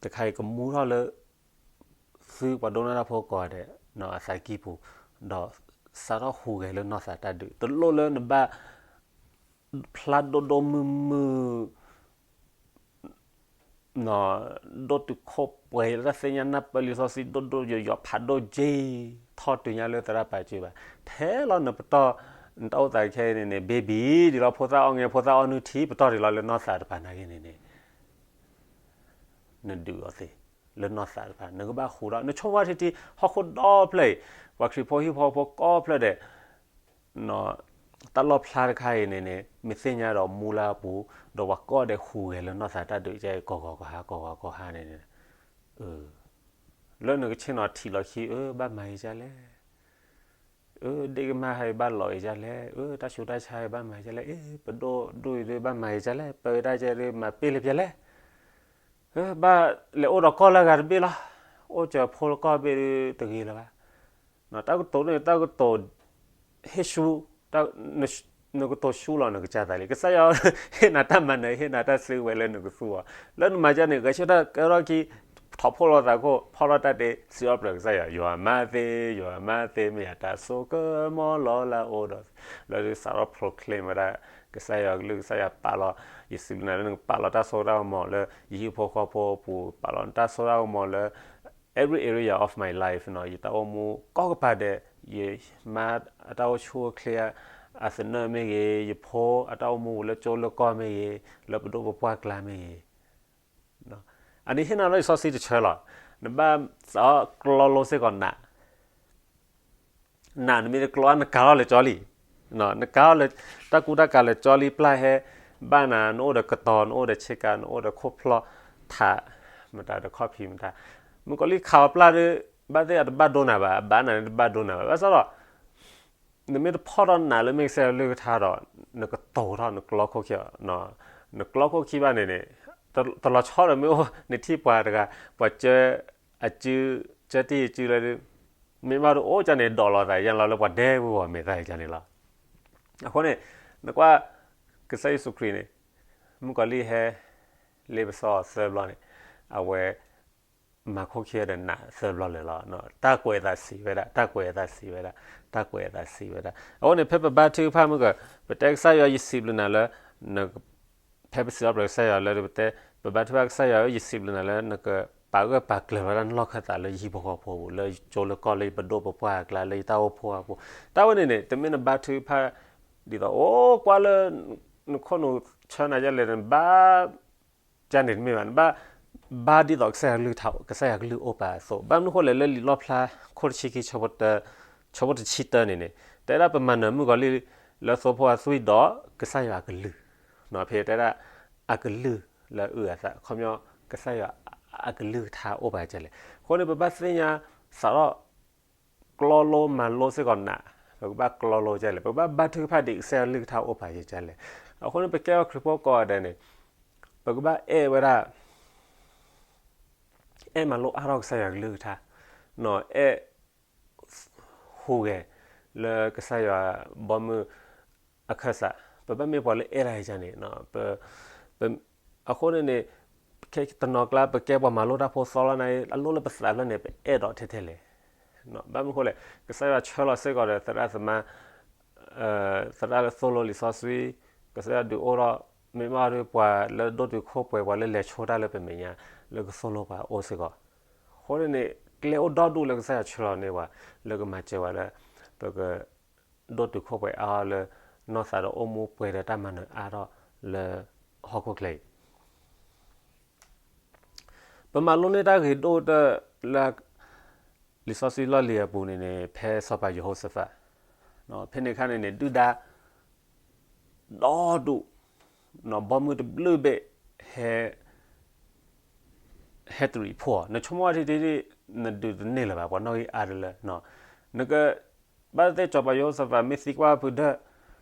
တခါအံၤကမူထီၣ်လၢ သုပှၤဒိကနၣ်တၢ်ဖိကိးဂၤဒဲး အသးကံၢ်ပူၤ, ဒီးစးထီၣ်ဟူးဂဲၤလၢနီၢ်သးတၢ်ဒုး တလိၣ်လၢနဘၣ် ဖျါဒိၣ်ဒိၣ်မုၢ်မုၢ် ဒိၣ်တုာ်ခိၣ်ပှဲၤလၢတၢ်သ့ၣ်ညါနၢ်ပၢၢ်လံာ်စီဆှံဒိၣ်ဒိၣ်ယိာ်ယိာ်ဖးဒိၣ်က့ ထီၣ်တုၤညါလၢသရၣ်ပာ်စၢၤဘၣ်, ထဲလီၤနပတီၢ်, နတၢ်အိၣ်သးခဲအံၤန့ၣ်န့ၣ် ဘ့ဘံ ဒ်လီၤဖိသၣ်အီၣ်ငဲ ဖိသၣ်အီၣ်နုၢ်ထံ ပတီၢ်ဒ်လီၤလၢနီၢ်သးတဖၣ်နာ်က့န့ၣ်န့ၣ် နဒုးအီၤသ့, လၢနီၢ်သးတဖၣ် နကဘၣ်ဟူးဒီး နဆိကမိၣ်ထံထံ ဟီၣ်ခိၣ်ဒီဖျၢၣ်အံၤ, ပှၤခရံာ်ဖိဟံၣ်ဖိဃီဖိကိးဖျၢၣ်ဒဲး တၢ်လီၣ်ဖျါတခါအံၤန့ၣ်န့ၣ် မ့ၢ်သ့ၣ်ညါဒီးမူလၢအပူၤ, ဒီးပှၤကိးဂၤဒဲးဟူးဂဲၤလၢနီၢ်သးတၢ်ဒုးကဲကိးဂၤကိးဂၤ ကိးဂၤကိးဂၤန့ၣ်န့ၣ်, လၢနကဆ့ၣ်နီၤထံးလီၤခံ အၢ ဘၣ်မၤအံၤဒ်လဲၣ်, အၢ ဒ့ၣ်ကမၢ်ဟဲဘၣ်လီၤအံၤဒ်လဲၣ်, အၢ တၢ်ဆူးတၢ်ဆါဟဲဘၣ်မၤအံၤဒ်လဲၣ်, အ့ ပဒိၣ်ဒိၣ်အံၤဒုးဘၣ်မၤအံၤဒ်လဲၣ်, ပဝဲဒၣ်ကဲဒုးမၤပ့ၢ်လၢပျဲလဲၣ် ဘၣ်လဲၤအိၣ်ဒီးကီၢ်လၢအဂၤတဘ့ၣ်လီၤ, အိၣ်စၢၤဖိလၢကီၢ်ဘ့ၣ်ဒုးတဂ့ၤလၢၤဘၣ်. တၢ်ကတိၤန့ၣ် တၢ်ကတိၤဟ့ၣ်ဆူ, နကတိၤဆူလီၤနကစၢ်သးလံ. ကစၢ်ယွၤဟ့ၣ်နၤတၢ်မၤနၢၤ ဟ့ၣ်နၤတၢ်စုကဝဲၤလၢနကသူအီၤ, လၢနမၤဒ်န့ၣ် ဂဲၤဆၢထၢၣ်ကဲထီၣ်ခံ, ထီၣ်ဖှိၣ်လီၤသးခိၣ် ဖီၣ်ထီၣ်တၢ်တ့ စံးထီၣ်ပတြၢၤကစၢ်ယွၤ, ယွၤမၤသ့, ယွၤမၤသ့ မ့ၢ်ယတၢ်ဆိကမိၣ်လီၤလၢအအိၣ်ဒီး, လၢဒုးစးထီၣ် proclaim ဝဲဒၣ် ကစၢ်ယွၤအကလုၢ် ကစၢ်ယွၤပာ်လီၤ, ယစံးဘျုးနၤလၢနကပာ်လီၤတၢ်စိတၢ်ကမီၤလၢ ယဟံၣ်ဖိဃီဖိအပူၤ, ပာ်လီၤနတၢ်စိတၢ်ကမီၤလၢ every area of my life ယတၢ်အိၣ်မူကိးကပၤဒဲး, ယမါအတၢ်အိၣ်ဆူၣ်အိၣ်ချ့အသနၢၣ်မ့ၢ်ဂ့ၤ, ယဖိအတၢ်အိၣ်မူလၢကၠိလၢကီၢ်မ့ၢ်ဂ့ၤ, လၢပဒိၣ်ပပှၢ်ကျါမ့ၢ်ဂ့ၤ, အန့ၣ်ဟ့ၣ်နၤလၢလံာ်စီဆှံတဆၢလီၤ. နဘၣ်စးထီၣ်ကျီလိစ့ၢ်ကီးနး နးနမ့ၢ်တကျီ နကၤထီၣ်လၢကၠီလံ, နကၤထီၣ်လၢ တၢ်ကူတၢ်ကၤလၢကၠီလံ ပျၢ်ဟဲဘၣ်နၤ, နအိၣ်ဒီးကတီၤ နအိၣ်ဒီးဆ့ကၤ နအိၣ်ဒီးခိၣ်ဖျီၣ်ထး မတၤဒီးခီၣ်ဖံးမတၤ, မုၣ်ကီၤလံၢ်ခးအီၤပျၢ်ဒီး ဘၣ်သ့ၣ်အတဘၣ်ဒိနၤဘၣ်, အဘၣ်နၤန့ၣ်တဘၣ်ဒိနၤဘၣ်, ဘၣ်ဆၣ်ဒီး နမ့ၢ်တဖီၣ်ထီၣ်နးလၢမ့ၢ်ကစၢ်ယွၤကလုၢ်ကထါဒီး နကတိၤထီၣ် နကျီခိၣ်ခံ, နကျီခိၣ်ခံဘၣ်န့ၣ်န့ၣ် တလီၤဆီဒီးမ့ၢ်အိၣ် နထံၣ်ပှၤတဂၤ ပှၤကၢအစု ကၢတ့ၢ်အစုလၢ မ့ၢ်ဘၣ်တအိၣ်ကန့ၣ် ဒိးလီၤသးယါလီၤလၢပှၤဒဲဝံၤဝီၤမဲာ်သၣ်အံၤကန့ၣ်လီၤ. အဃိန့ၣ် နကွၢ် ကစၢ်ယ့ၣ်ၡူးခရံာ်န့ၣ် မုၣ်ကီၤလံၢ်ဟဲ လ့ပစီအီၤသၢဘျီန့ၣ် အဝဲ မၤခိၣ်ခံဒီးနးသၢဘျီလၢာ်လီၤ. တၢ်ကွဲးအသးစံးဝဲဒၣ်, တၢ်ကွဲးအသးစံးဝဲဒၣ်, တၢ်ကွဲးအသးစံးဝဲဒၣ်. အဃိန့ၣ် ဖဲပဘါထုကဖၣ်မုၢ်က ပတဲကစၢ်ယွၤ ယစံးဘျုးနၤလၢ ဖဲပစံးထီၣ်ပတြၢၤကစၢ်ယွၤလၢပတဲ ပဘါထုကဖၣ်ကစၢ်ယွၤဧၢ ယစံးဘျုးနၤလၢနကပာ်ဂၢၢ်ပာ်ကျၢၤဝဲဒၣ်နလီၢ်ခၢၣ်သးလၢယဟံၣ်ဖိဃီဖိအပူၤ, လၢယကၠိလၢကီၢ်လၢယပဒိၣ်ပပှၢ်အကျါ လၢယတၢ်အိၣ်ဖှိၣ်အပူၤ. တၢ်ဝဲန့ၣ်န့ၣ် တမ့ၢ်နဘါထုကဖၣ် ဒ်သိးအိၣ်ကွၢ်လၢ နခိၣ်နူာ်ဆၢနၤယဲလဲၣ် နဘါ ကန့ၣ်တမ့ၢ်ဘၣ်, နဘါ ဘါဒ်သိးကစၢ်ယွၤကလုၢ်ကထါ ကစၢ်ယွၤကလုၢ်အိၣ်ပာ်အသိး, ဘၣ်မနုၤဃိလဲၣ် လၢလံာ်လီၣ်ဖျါ ခိၣ်တဆံခံ ဆၢဖိတဆံတၢန့ၣ်န့ၣ် တဲဒၣ်ပမၤနၢၤမုၣ်ကီၤလံၢ်လၢသိဖိအသွံၣ်ဒီး ကစၢ်ယွၤအကလုၢ်, ဖဲတဲဒၣ် အကလုၢ်လၢအုၣ်အသး ခီပညီ ကစၢ်ယွၤအကလုၢ်ကထါအိၣ်ပာ်ကလဲၣ်. အဃိန့ၣ် ပဘၣ်သ့ၣ်ညါ စးထီၣ် ကျီလိမၤလိစ့ၢ်ကီးနး, ပကဘၣ်ကျီလိကလဲၣ်, ပကဘၣ်ဘါထုကဖၣ်ဒ်ကစၢ်ယွၤကလုၢ်ကထါအိၣ်ပာ်ယကလဲၣ်. အဃိန့ၣ် ပကဲအီၤခရံာ်ဖိကိးဂၤဒဲးန့ၣ် ပကဘၣ်အဲၣ်ဝဲဒၣ် အဲၣ်မၤလိအါထီၣ်ကစၢ်ယွၤကလုၢ်ကထါ, အဲၣ် ဟူးဂဲၤ လၢကစၢ်ယွၤဘီမုၢ်အခၢၣ်စး, ပဘၣ်မ့ၢ်ပှၤလၢအဲၣ်တၢ်ယကန့ၣ်, အဃိန့ၣ်န့ၣ် တနီၤကျါ ပကဲပှၤမၤလိတၢ်ဖိသီလီၤန့ၣ် အလိၣ်လၢပသးဖျၢၣ်န့ၣ် ပအဲၣ်ဒိးထဲထဲလဲၣ်. ဘၣ်မနုၤဃိလဲၣ် ကစၢ်ယွၤဆှၢလီၤစ့ၢ်ကီးဒီးသရၣ်သမါ သရၣ်လၢသိၣ်လိလံာ်စီဆှံ, ကစၢ်ယွၤဒုးအိၣ်ထီၣ် မ့ၢ်မးဒီးပှၤလၢဒိၣ်တုာ်ခိၣ်ပှဲၤ ပှၤလၢလဲၤဆိတၢ်လၢပမဲာ်ညါ လၢကသိၣ်လိပှၤအိၣ်စ့ၢ်ကီး. အဃိန့ၣ်န့ၣ် ကျဲအိၣ်ဒီဒူၣ်လၢကစၢ်ယွၤဆှၢလီၤန့ၢ်ပှၤ လၢကမၤစၢၤပှၤလၢ ပက ဒိၣ်တုာ်ခိၣ်ပှဲၤအါထီၣ်လၢ နီၢ်သးဒီးအိၣ်မူပှဲၤဒီးတၢ်မၤနၢၤအါထီၣ်လၢဟီၣ်ခိၣ်ချၢအံၤ ပမၤလိန့ၢ်တၢ်ဂ့ၤဒိၣ်တၢၢ်လၢ လံာ်စီဆှံလီၢ်လံၤအပူၤန့ၣ်န့ၣ် ဖဲစီၤပၤယဟိၤၡဖး, ဖဲန့ၣ်အခါန့ၣ်န့ၣ် ဒုၣ်ဒါ ဒီဒူၣ်, ဘီမုၢ်တဘျုးဘ့ၣ် ဟဲ ဟဲတရံးဖှိၣ်အီၤ, နဆိကမိၣ်ဝဲထံထံ နဒုးတန့ၢ်လၢၤဘၣ် ပှၤနီၣ်ဂံၢ်အါတလၢ, နက ဘၣ်သ့ၣ်သ့ၣ်စီၤပၤယဟိၤၡဖးမ့ၢ်သံကွၢ်ဖုဒၢး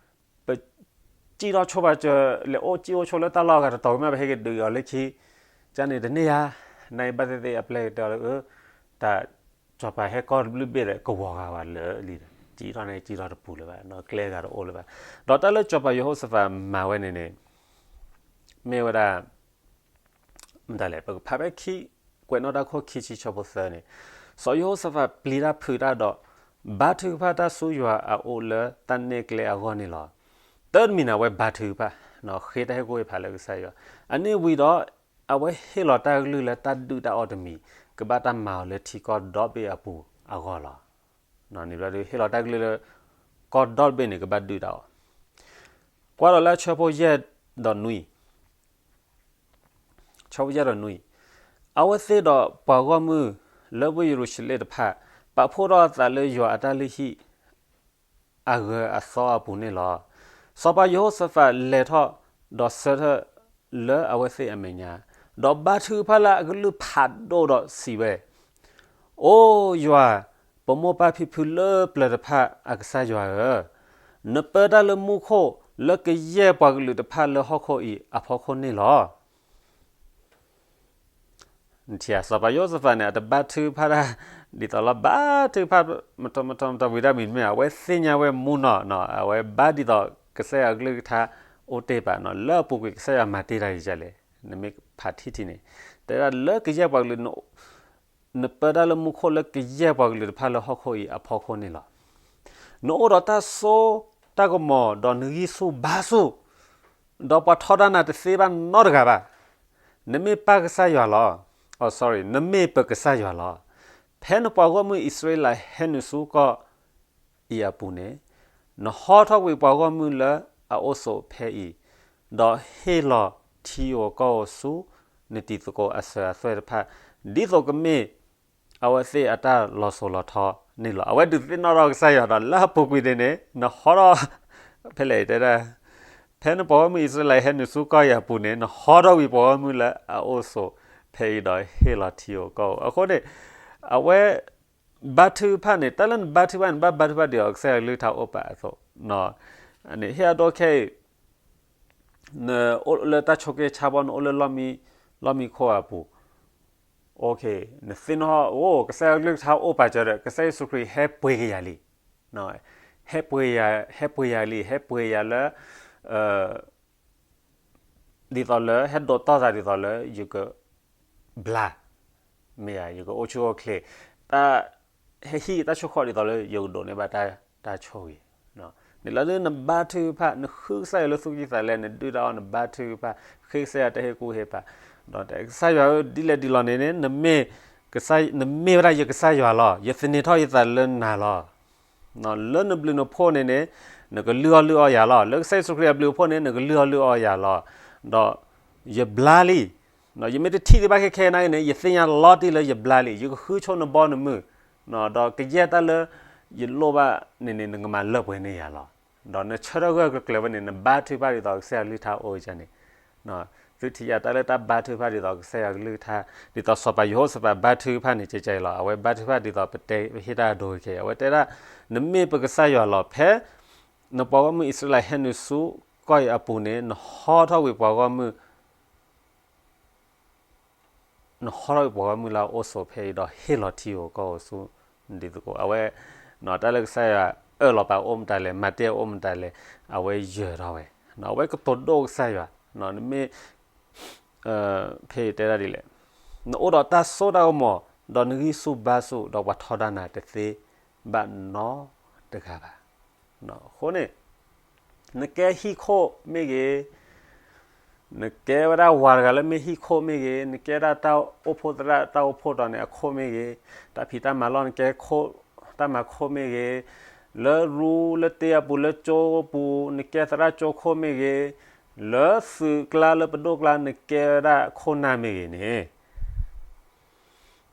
ပစံၣ်ထီၣ်ဆိပာ်စၢၤ လဲၤအိၣ်စံၣ်အိၣ်ဆိလၢတၢ်လီၢ်အဂၤတတီၤဝံၤမး ပဟဲက့ၤဒုးအီၤလၢခံ ကန့ၣ်တန့ၢ်ဧါ, နအံၤဘၣ်သ့ၣ်သ့ၣ်အပျဲၢ်ကတဲအီၤလၢ တၢ်စီၤပၤဟဲကီၢ်တဘျုးဘ့ၣ်ဒီး ကဝီၤဂၤဝဲလၢာ်လံဒီး စံၣ်ထီၣ်န့ၣ်စံၣ်ထီၣ်တပူၤလၢၤဘၣ်, ကျဲဂၤတအိၣ်လၢၤဘၣ်. ဒီးတၢ်လၢစီၤပၤယဟိၤၡဖးမၤဝဲန့ၣ်န့ၣ် မ့ၢ်ဝဲဒၣ် မတၤလဲၣ် ပကဖးဖဲခံ ကွဲးနီၣ်တၢ်ခိၣ်ခံဆံဆၢဖိသၢန့ၣ်, စီၤယဟိၤၡဖးပျံၤတၢ်ဖုးတၢ်ဒီး ဘါထုကဖၣ်တၢ်ဆူယွၤအအိၣ်လၢတၢ်နဲၣ်ကျဲအဂီၢ်န့ၣ်လီၤ. တၢ်တမံၤန့ၣ် အဝဲဘါထုကဖၣ်, ဃ့တၢ်ဟ့ၣ်ကူၣ်ဟ့ၣ်ဖးလၢကစၢ်ယွၤ, အန့ၣ်ဝံၤဒီး အဝဲဟ့ၣ်လီၤတၢ်ကလုၢ်လၢတၢ်ဒုၣ်တၢ်အီၣ်တမံၤ ကဘၣ်တၢ်မၤအီၤလၢထံကီၢ်ဒီဘ့ၣ်အပူၤအဂီၢ်လီၤ. န့ၣ်ဘျီဒုး ဟ့ၣ်လီၤတၢ်ကလုၢ်လၢ ကီၢ်ဒီဘ့ၣ်န့ၣ် ကဘၣ်ဒုၣ်တၢ်အီၣ်, ကွၢ်ဒီးလၢအဆၢဖိယဲၢ်ဒီးနွံ ဆၢဖိယဲၢ်ဒီးနွံ, အဝဲသ့ၣ်ဒီးပှၤဂီၢ်မုၢ်လၢဝ့ၢ်ယရူၤၡလ့ၣ်တဖၣ် ပာ်ဖှိၣ်ထီၣ်အသးလၢယွၤအတၢ်လုၢ်ဟံၣ်အဂၢၤအသီအပူၤန့ၣ်လီၤ. စီၤပၤယဟိၤၡဖးလဲၤထီၣ်ဒီးဆၢထၢၣ်လၢအဝဲသ့ၣ်အမဲာ်ညါ, ဒီးဘါထုကဖၣ်လၢအကလုၢ်ဖးဒိၣ်ဒီးစံးဝဲ, အိယွၤ, ပမိၢ်ပၢ်ဖံဖုလၢပျၢၤတဖၣ်အကစၢ်ယွၤဧၢ, နပၢတၢ်လၢမူခိၣ်လၢကယဲၢ်ပှၤကလုာ်တဖၣ်လၢဟီၣ်ခိၣ်အံၤအဖီခိၣ်န့ၣ်လီၤ. နထံၣ်ဧါ စီၤပၤယဟိၤၡဖးန့ၣ် အတဘါထုကဖၣ်တၢ် ဒ်သိးလၢဘါထုကဖၣ် မတီမတီမတီဝံၤတၢ်မံၤမ့ၢ် အဝဲသ့ၣ်ညါဝဲမူနီၢ်နီၢ် အဝဲဘါဒ်သိးကစၢ်ယွၤအကလုၢ်ကထါအိၣ်တ့ၢ်ဘၣ်နီၢ် လၢအပူၤကွံာ်ကစၢ်ယွၤမၤတ့ၢ်တၢ်ယံၤလဲၣ် နမ့ၢ်ဖးထံထံန့ၣ် တဲဒၣ်လၢကယဲၢ်ပှၤကလုာ် နပၢတၢ်လၢမူခိၣ်လၢကယဲၢ်ပှၤကလုာ်တဖၣ်လၢဟီၣ်ခိၣ်အံၤအဖီခိၣ်န့ၣ်လီၤ. နအိၣ်ဒီးတၢ်စိတၢ်ကမီၤ ဒီးနဂံၢ်ဆူၣ်ဘါဆူၣ်, ဒီးပှၤထီဒါနၤတသ့ဘၣ်နီတဂၤဘၣ်. နမ့ၢ်ပၢ်ကစၢ်ယွၤလီၤ. အိ sorry, နမ့ၢ်ပကစၢ်ယွၤလီၤ. ဖဲနပှၤဂီၢ်မုၢ်အံၣ်စရ့လးဟဲနုာ်ဆူကီၢ်အံၤအပူၤန့ၣ်, နဟီထီၣ်ကွံာ်ပှၤဂီၢ်မုၢ်လၢအအိၣ်ဆိးဖဲအံၤ, ဒီးဟ့ၣ်လီၤထံဧိၤကီၢ်ဧိၤဆူ နတံၤသကိးအစၢၤအသွဲၣ်တဖၣ်, ဒ်သိးကမ့ၢ်အဝဲသ့ၣ်အတၢ်လီၤစိၤလီၤထီန့ၣ်လီၤ. အဝဲဒုးသ့ၣ်နီၣ်ထီၣ်ကစၢ်ယွၤဒီး လၢအပူၤကွံာ်န့ၣ်န့ၣ် နဟီထီၣ် ဖဲလဲၣ်တဲဒၣ် ဖဲနပှၤဂီၢ်မုၢ်အံၣ်စရ့လးဟဲနုာ်ဆူကီၢ်အံၤအပူၤန့ၣ် နဟီထီၣ်ကွံာ်ပှၤဂီၢ်မုၢ်လၢအအိၣ်ဆိးဖဲအံၤဒီးဟ့ၣ်လီၤထံဧိၤကီၢ်ဧိၤ. အဃိန့ၣ် အဝဲ ဘါထုကဖၣ်န့ၣ် တၢ်လၢနဘါထုကဖၣ်န့ၣ် ဘၣ်ဘါထုကဖၣ်ဒ်အီၤကစၢ်ယွၤကလုၢ်ကထါအိၣ်ပာ်အသိး, ဟ့ၣ်အဒိခဲအံၤ နအိၣ်လၢတၢ်ဆိးက့ဆါဘီ နအိၣ်လၢ လီၢ်မံခိၣ်အပူၤ, နသ့ၣ်နီၣ် အိ ကစၢ်ယွၤကလုၢ်ကထါအိၣ်ပာ်စၢၤဒီး ကစၢ်ယ့ၣ်ၡူးခရံာ်ဟဲပှ့ၤက့ၤယၤလံ, ဟဲပှ့ၤယၤ ဟဲပှ့ၤယၤလံ ဟဲပှ့ၤယၤလၢ ဒ်သိးလၢ ဟဲဒိးတီၢ်သးဒ်သိးလၢ ယက ဘျါ, မ့ၢ်ဧါ ယကအိၣ်ဆူၣ်အိၣ်ချ့, တၢ် ဟဲဟံးတၢ်ဆိၣ်ဃီဒ်သိးလၢ ယကဒိးန့ၢ်ဘၣ်တၢ်ဆိၣ်ဂ့ၤ, န့ၣ်လီၤ. နဘါထုကဖၣ် နဃုကစၢ်ယွၤလၢသူၣ်ကံၢ်သးလဲ နဒုၣ်တၢ်အီၣ် နဘါထုကဖၣ် ဃ့ကစၢ်ယွၤတၢ်ဟ့ၣ်ကူၣ်ဟ့ၣ်ဖး, ဒီးကစၢ်ယွၤဧၢ ဒ်လဲၣ်ဒ်လဲၣ်န့ၣ်န့ၣ် နမ့ၢ် နမ့ၢ်ဝဲဒၣ်ယကစၢ်ယွၤလီၤ. ယသန့ၤထီၣ်ယသးလၢနၤလီၤ. လၢနဘျုးနဖှိၣ်န့ၣ်န့ၣ် နကလုၢ်အီၣ်လုၢ်အီယၤလီၤ. လၢကစၢ်ယ့ၣ်ၡူးခရံာ်အဘျုးအဖှိၣ်န့ၣ် နကလုၢ်အီၣ်လုၢ်အီယၤလီၤ. ဒီးယဘျါလံ, ယမ့ၢ်တထံၣ်ဒံးဘၣ်ခဲခဲအံၤန့ၣ် ယသ့ၣ်ညါလီၤတံၢ်လၢယဘျါလံ, ယကဃုဆိနဘီနမုၢ်, ဒီးကယဲၢ်တၢ်လၢယလိၣ်ဘၣ်န့ၣ်န့ၣ် နကမၤလၢပှဲၤန့ၢ်ယၤလီၤ. ဒီးနဆၢထၢၣ်ဂၢၢ်ကျၢၤဝဲန့ၣ် နဘါထုကဖၣ်ဒ်သိးကစၢ်ယွၤကလုၢ်ကထါအိၣ်ကန့ၣ်, သုထံၣ်ယၤတၢ်လၢတၢ်ဘါထုကဖၣ်ဒ်သိးကစၢ်ယွၤကလုၢ်ကထါ, ဒ်သိးစီၤပၤယဟိၤၡဖးဘါထုကဖၣ်န့ၣ် ကဲကဲအံၤလီၤ. အဝဲဘါထုကဖၣ်ဒ်သိးပတဲဟ့ၣ်တၢ်အဒိခဲအံၤ, အဝဲတဲဒၣ်, နမ့ၢ်ပကစၢ်ယွၤလီၤ. ဖဲနပှၤဂီၢ်မုၢ်အံၣ်စရ့လးဟဲနုာ်ဆူကီၢ်အံၤအပူၤန့ၣ် နဟီထီၣ်ဝံၤပှၤဂီၢ်မုၢ် နဟီထီၣ်ဝံၤပှၤဂီၢ်မုၢ်လၢအအိၣ်ဆိးဖဲအံၤ ဒီးဟ့ၣ်လီၤထံဧိၤကီၢ်ဧိၤဆူနဒ်သကိး. အဝဲ တၢ်လၢကစၢ်ယွၤအၢၣ်လီၤပာ်အိၣ်မတၤလဲၣ်, မၤတ့ၢ်အအိၣ်မတၤလဲၣ်, အဝဲယၢၤထီၣ်ဝဲ, အဝဲကတိၤဒိၣ်ကစၢ်ယွၤ, နမ့ၢ် ဖဲအံၤတဲဒၣ်ဒ်လဲၣ်, နအိၣ်ဒီးတၢ်စိတၢ်ကမီၤ, ဒီးနဂံၢ်ဆူၣ်ဘါဆူၣ်, ဒီးပှၤထီဒါနၤတသ့ဘၣ်နီတဂၤဘၣ်. အဃိန့ၣ် နကဲဟံၣ်ခိၣ်မ့ၢ်ဂ့ၤ, နကဲဝဲဒၣ်ဝၤတဂၤလၢမ့ၢ်ဟံၣ်ခိၣ်မ့ၢ်ဂ့ၤ, နကဲဒၣ်တၢ်အိၣ်ဖှိၣ်သရၣ်တၢ်အိၣ်ဖှိၣ်တီၤန့ၣ်အခိၣ်မ့ၢ်ဂ့ၤ, တၢ်ဖံးတၢ်မၤလီၢ်နကဲခိၣ်, တၢ်မၤခိၣ်မ့ၢ်ဂ့ၤ, လၢရူလၢတ့အပူၤလၢကၠိပူၤ နကဲသရၣ်ကၠိခိၣ်မ့ၢ်ဂ့ၤ, လၢသုးကျါလၢပဒိၣ်ကျါနကဲဝဲဒၣ်ခိၣ်နၢ်မ့ၢ်ဂ့ၤန့ၣ်,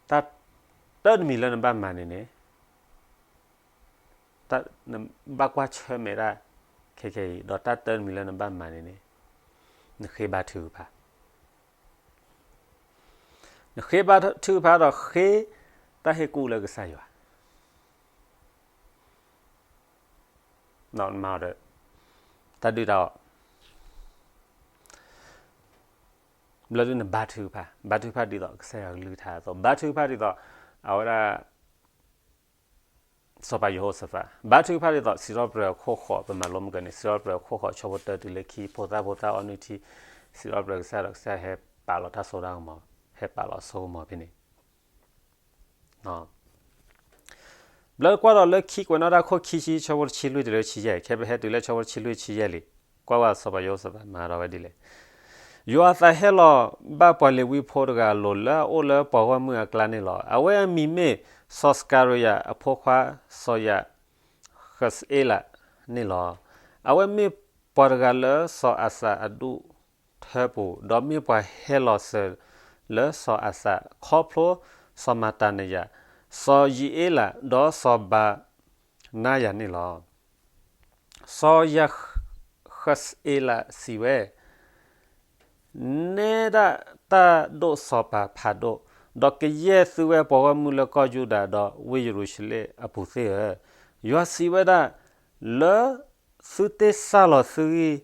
တၢ်တၢတမံၤလၢနဘၣ်မၤန့ၣ်န့ၣ် နဘၣ်ကွၢ်ဆၢၣ်မဲာ်ဒၣ်ခဲခဲအံၤ, ဒီးတၢ်တၢတမံၤလၢနဘၣ်မၤန့ၣ်န့ၣ် နဃ့ဘါထုကဖၣ်, နဃ့ဘါထုကဖၣ်ဒီးဃ့တၢ်ဟ့ၣ်ကူၣ်လၢကစၢ်ယွၤ, တၢ်ဒုၣ်တၢ်အီၣ်, ဘျီဒုနဘါထုကဖၣ်, ဘါထုကဖၣ်ဒ်သိးကစၢ်ယွၤကလုၢ်ကထါအသိး, ဘါထုကဖၣ်ဒ်သိး အဝဲဒၣ် စီၤပၤယဟိၤၡဖး, ဘါထုကဖၣ်ဒ်သိး စံးထီၣ်ပတြၢၤအခိၣ်ဃိး ပမၤလိမုၢ်ကန့ၣ် စံးထီၣ်ပတြၢၤအခိၣ်ဃိး ဆၢဖိတၢတုၤလၢခံ, ဖိသၣ်ဖိသၣ်အီနုၢ်ထံ, စံးထီၣ်ပတြၢၤကစၢ်ဒီးကစၢ်ဟဲပာ်လီၤတၢ်စိတၢ်ကမီၤ, ဟဲပာ်လီၤအစိကမီၤဖဲန့ၣ် ဘျီကွၢ်ဒီးလၢခံကွဲးနီၣ်တၢ်ခိၣ်ခံဆံ ဆၢဖိတဆံလွံၢ်တုၤလၢဆံယဲၢ်, ခဲပဟဲတုၤလၢဆၢဖိတဆံလွံၢ်ဆံယဲၢ်လံ, ကွၢ်ဝဲစီၤပၤယဟိၤၡဖးမၤဒီးဝဲဒ်လဲၣ်. ယွၤအသးဟဲလီၤဘၣ်ပှၤလ့ၤဝံဖိတဂၤအလိၤ လၢအအိၣ်လၢပှၤဂီၢ်မုၢ်အကျါန့ၣ်လီၤ. အဝဲအမံၤမ့ၢ်စီၤစကၤရယၤအဖိခွါ စီၤယၤဃစအ့လး န့ၣ်လီၤ. အဝဲမ့ၢ်ပှၤတဂၤလၢစီၤအၤစၤအဒူၣ်ထၢပူၤ, ဒီးမ့ၢ်ပှၤဟဲလီၤစၢၤလၢစီၤအၤစၤ ခီဖျိစီၤမၤတနယၤ, စီၤယံးအ့လး ဒီးစီၤဘၤနါယၤန့ၣ်လီၤ. စီၤယၤဃစအ့လးစံးဝဲ, နဲဒၣ်တၢ်ဒိၣ်စီၤပၤဖးဒိၣ်, ဒီးကယဲၢ်သုဝဲပှၤဂီၢ်မုၢ်လၢကီၢ်ယူဒၤ ဒီးဝ့ၢ်ယရူၤၡလ့ၣ်အပူၤသ့ၣ်ဧၢ, ယွၤစံးဝဲဒၣ်, လၢ သုတ့စၢ်လီၤသုဂံၢ်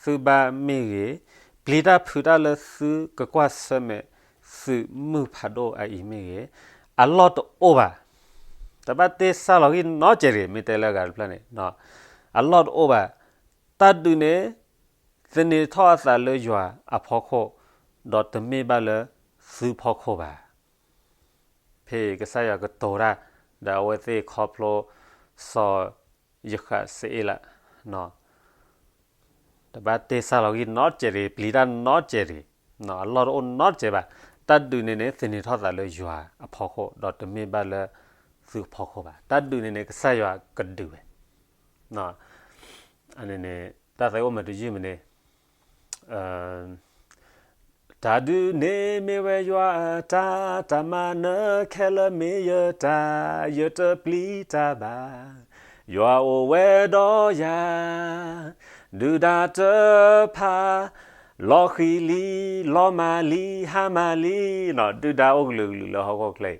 သုဘါမ့ၢ်ဂ့ၤ, ပျံၤတၢ်ဖုးတၢ်လၢသုကကွၢ်ဆၢၣ်မဲာ်သုးမုၢ်ဖးဒိၣ်အအံၤမ့ၢ်ဂ့ၤ, အလီၢ်တအိၣ်ဘၣ်. တဘၣ်တ့စၢ်လီၤဂံၢ်နီတစဲးတဂ့ၤ, မ့ၢ်တဲလၢအဂၤတဖျၢၣ်န့ၣ်, အလီၢ်တအိၣ်ဘၣ်. တၢ်ဒုးန့ၣ် သန့ၤထီၣ်အသးလၢယွၤအဖီခိၣ်, ဒီးတမ့ၢ်ဘၣ်လၢသုဖီခိၣ်ဘၣ်. ဖဲကစၢ်ယွၤကတိၤတၢ် ဒီးအဝဲသ့ၣ်ခီဖျိ စီၤယဃးစအ့လး, တဘၣ်တ့စၢ်လီၤဂံၢ်နီတစဲးတဂ့ၤ, ပျံၤတၢ်နီတစဲးတဂ့ၤ, အလီၢ်တအိၣ်နီတစဲးဘၣ်. တၢ်ဒုးန့ၣ်န့ၣ် သန့ၤထီၣ်သးလၢယွၤအဖီခိၣ်, ဒီးတမ့ၢ်ဘၣ်လၢသုဖီခိၣ်ဘၣ်. တၢ်ဒုးန့ၣ်န့ၣ် ကစၢ်ယွၤကဒုးဝဲ အန့ၣ်န့ၣ် တၢ်သးအိၣ်မၤတယုၢ်မ့ၢ်န့ၣ်, တၢ်ဒုးန့ၣ်မ့ၢ်ဝဲယွၤအတၢ်, တၢ်မၤနၢၤခဲလၢာ်မ့ၢ်ယတၢ်, ယတပျံၤတၢ်ဘၣ်, ယွၤအိၣ်ဝဲဒီးယၤ, ဒုၣ်ဒါတဖၣ်, လီၤဃံၤလံ, လီၤမၢ်လံ, ဟါမၢ်လံ, ဒုၣ်ဒါအိၣ်ကလုာ်ကလုာ်လၢဟီၣ်ခိၣ်ချၢ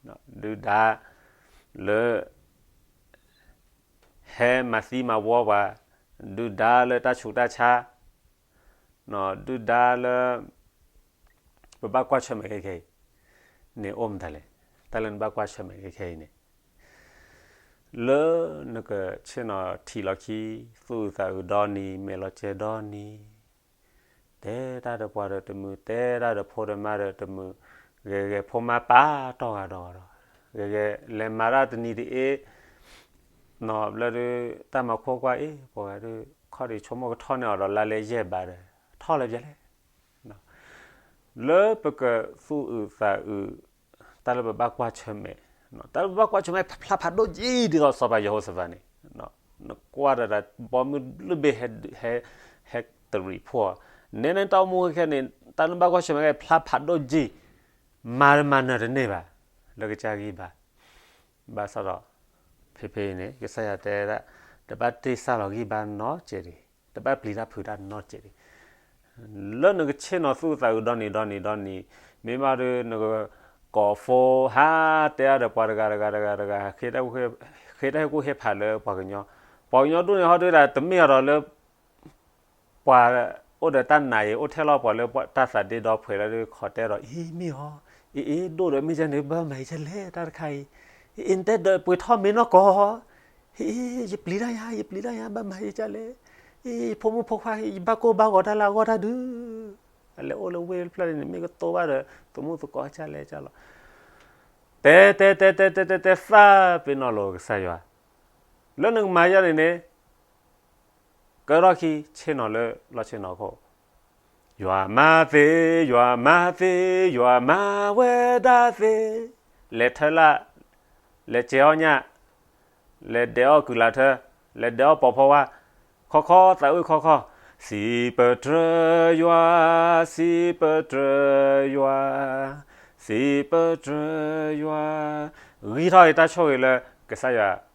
အံၤ ဒုၣ်ဒါလၢ ဟဲမၤသံမၤဝီပှၤ, ဒုၣ်ဒါလၢတၢ်ဆူးတၢ်ဆါ, ဒုၣ်ဒါလၢ ပဘၣ်ကွၢ်ဆၢၣ်မဲာ်ခဲခဲအံၤန့ၣ် အိၣ်မတၤလဲၣ်. တၢ်လၢနဘၣ်ကွၢ်ဆၢၣ်မဲာ်ခဲခဲအံၤန့ၣ် လၢနကဆ့ၣ်နီၤထံးလီၤခံ, သူၣ်အုးသးအုးဒီနံၤ, မဲာ်လီၤကဲၤဒီနံၤ, တဲတၢ်ဒီးပှၤဒီးတမုာ်, တဲတၢ်ဒီးဖိဒီးမါဒီးတမုာ်, ဂဲၤဂဲၤဖိမါပာ်တီၢ်ဂၤဒီးဂၤဒီး, ဂဲၤဂဲၤလဲၤမၤတၢ်တနံၤတအ့ၣ်, နီၢ်ဘျၢဒုး တၢ်မၤခိၣ်ကွၢ်အ့ၣ် ပှၤဂၤဒုး ခီၣ်ဒံးဆိကမိၣ်ကထီၣ်န့ၢ်အီၤဒီး လါလဲယဲၢ်ဘးဒီး ထီၣ်လၢပျၢၤလဲၣ်. လၢပကသူၣ်အုးသးအုး တၢ်လၢပဘၣ်ကွၢ်ဆၢၣ်မဲာ်, တၢ်လၢပဘၣ်ကွၢ်ဆၢၣ်မဲာ်ဖျါဖးဒိၣ်ကံဒ်သိးစီၤပၤယဟိၤၡဖးန့ၣ်, နကွၢ်ဒီးတၢ်ဘီမုၢ်ဘျုးဘ့ၣ်ဟဲ ဟဲတရံးဖှိၣ်အီၤ, နဲနတၢ်အိၣ်မူခဲခဲန့ၣ် တၢ်နဘၣ်ကွၢ်ဆၢၣ်မဲာ်ခဲ ဖျါဖးဒိၣ်က့ၢ်, မၤတမၤနၢၤတန့ၢ်ဘၣ်, လၢကစၢ်ဂံၢ်ဘါ ဘၣ်ဆၣ်ဒီး ဖဲဖဲအံၤန့ၣ် ကစၢ်ယွၤတဲဒၣ် တဘၣ်တ့ၢ်စၢ်လီၤဂံၢ်ဘါနီတစဲးတဂ့ၤ, တဘၣ်ပျံၤတၢ်ဖုးတၢ်နီတစဲးတဂ့ၤ. လၢနကဆ့ၣ်နီၤသူၣ်သးအုးဒီနံၤဒီနံၤဒီနံၤ, မ့ၢ်ဘၣ်ဒီးနကကိးဖိဟးတဲအါဒီးပှၤတဂၤတဂၤတဂၤတဂၤ, ဃ့တၢ်ဟ့ၣ်ကူၣ်ဟ့ၣ်ဖးလၢပှၤကညီ, ပှၤကညီဒိၣ်န့ၣ်ဟီဒုးဒၣ် တမ့ၢ်အီၤဒီးလၢ ပှၤအိၣ်ဒီးတၢ်နာ်အံၤ အိၣ်ထဲလီၤပှၤလၢတၢ်သးဒ့ဒီဖှဲးလၢဒုး ခီတဲဒီး အ့ မ့ၢ်အီၤ, အ့ အ့ ဒိၣ်ဒီးမ့ၢ်ဒ်န့ၣ် ဘၣ်မၤအံၤဒ်လဲၣ် တၢ်တခါအံၤ, အ့ အ့ နတဲဒီးပှ့ၤထီၣ်မ့ၢ်နီၢ်ကီၢ်, အ့ အ့ ယပျံၤတၢ်ယါ ယပျံၤတၢ်ယါ ဘၣ်မၤအံၤဒ်လဲၣ်, အ့ ယဖိမုၣ်ဖိခွါ ယဘၣ်ကိၢ်ဘၣ်ဂီၤတၢ်လၢအဂီၢ်တၢ်ဒုး, အလဲၤအိၣ်လၢဝ့ၢ်တဖျၢၣ်န့ၣ် မ့ၢ်ကတိၤဘၣ်ဒီး သမူသကိးဒ်လဲၣ်ဒ်လဲၣ်လီၤ. တဲတဲတဲတဲတဲတဲတဲသးပ့ၤနီၣ်လိာ်ကစၢ်ယွၤ, လၢနကမၤယါန့ၣ်န့ၣ် ကၢထီၣ်ခံဆ့ၣ်နီၤလၢလီၢ်ဆ့ၣ်နီၤခိၣ်, ယွၤမၤသ့, ယွၤမၤသ့, ယွၤမၤဝဲဒၣ်သ့, လဲၤထၢလၢ်, လဲၤစဲးအီၣ်ညၣ်, လဲၤဒဲးအီၣ်ကုၢ်လၢ်ထၢ, လဲၤဒဲးအီၣ်ပိာ်ဖီဝါ, ခီခီသးဝံၣ်ခီခီ, စံးပတြၢၤယွၤ, စံးပတြၢၤယွၤ, စံးပတြၢၤယွၤ, ဂံၢ်ထီၣ်အံၤတၢ်ဆိၣ်ဂ့ၤလၢ ကစၢ်ယွၤ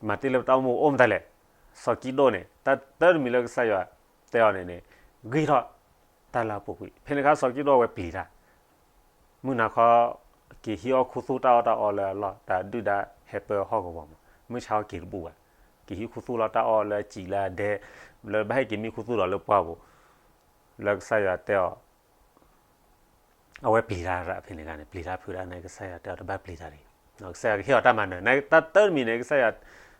မၤတ့ၢ်လၢပတၢ်အိၣ်မူအိၣ်မတၤလဲၣ်, စီၤကံဒိၣ်န့ၣ် တၢ်တၢတမံၤလၢကစၢ်ယွၤတဲအီၤန့ၣ်န့ၣ် ဂံၢ်ထီၣ်တၢ်လၢအပူၤကွံာ်, ဖဲန့ၣ်အခါစီၤကံဒိၣ်အဝဲပျံၤတၢ်, မုၢ်နၤခီ က့ၤဟံးအီၣ်ခူသူၣ်တၢ်အီၣ်တၢ်အီလၢအလီၢ် တၢ်ဒုၣ်ဒါဟဲပၢဟီၣ်ကဝီၤမး, မုၢ်ဆါအီၤက့ၤတဘူၣ်ဘၣ်, က့ၤဟံးခူသူၣ်လီၤတၢ်အီၣ်လၢအစံာ်လၢအဒဲ, လၢဘၣ်ဟဲက့ၤမံခူသူၣ်ဒီးလၢပှၢ်ပူၤ, လၢကစၢ်ယွၤတဲအီၤ အဝဲပျံၤတၢ်ရၣ်ဖဲန့ၣ်ဂၤန့ၣ် ပျံၤတၢ်ဖုးတၢ်န့ၣ် ကစၢ်ယွၤတဲအီၤတဘၣ်ပျံၤတၢ်တဂ့ၤ, ကစၢ်ယွၤကဟ့ၣ်အီၤတၢ်မၤနၢၤ, တၢ်တၢတမံၤန့ၣ် ကစၢ်ယွၤ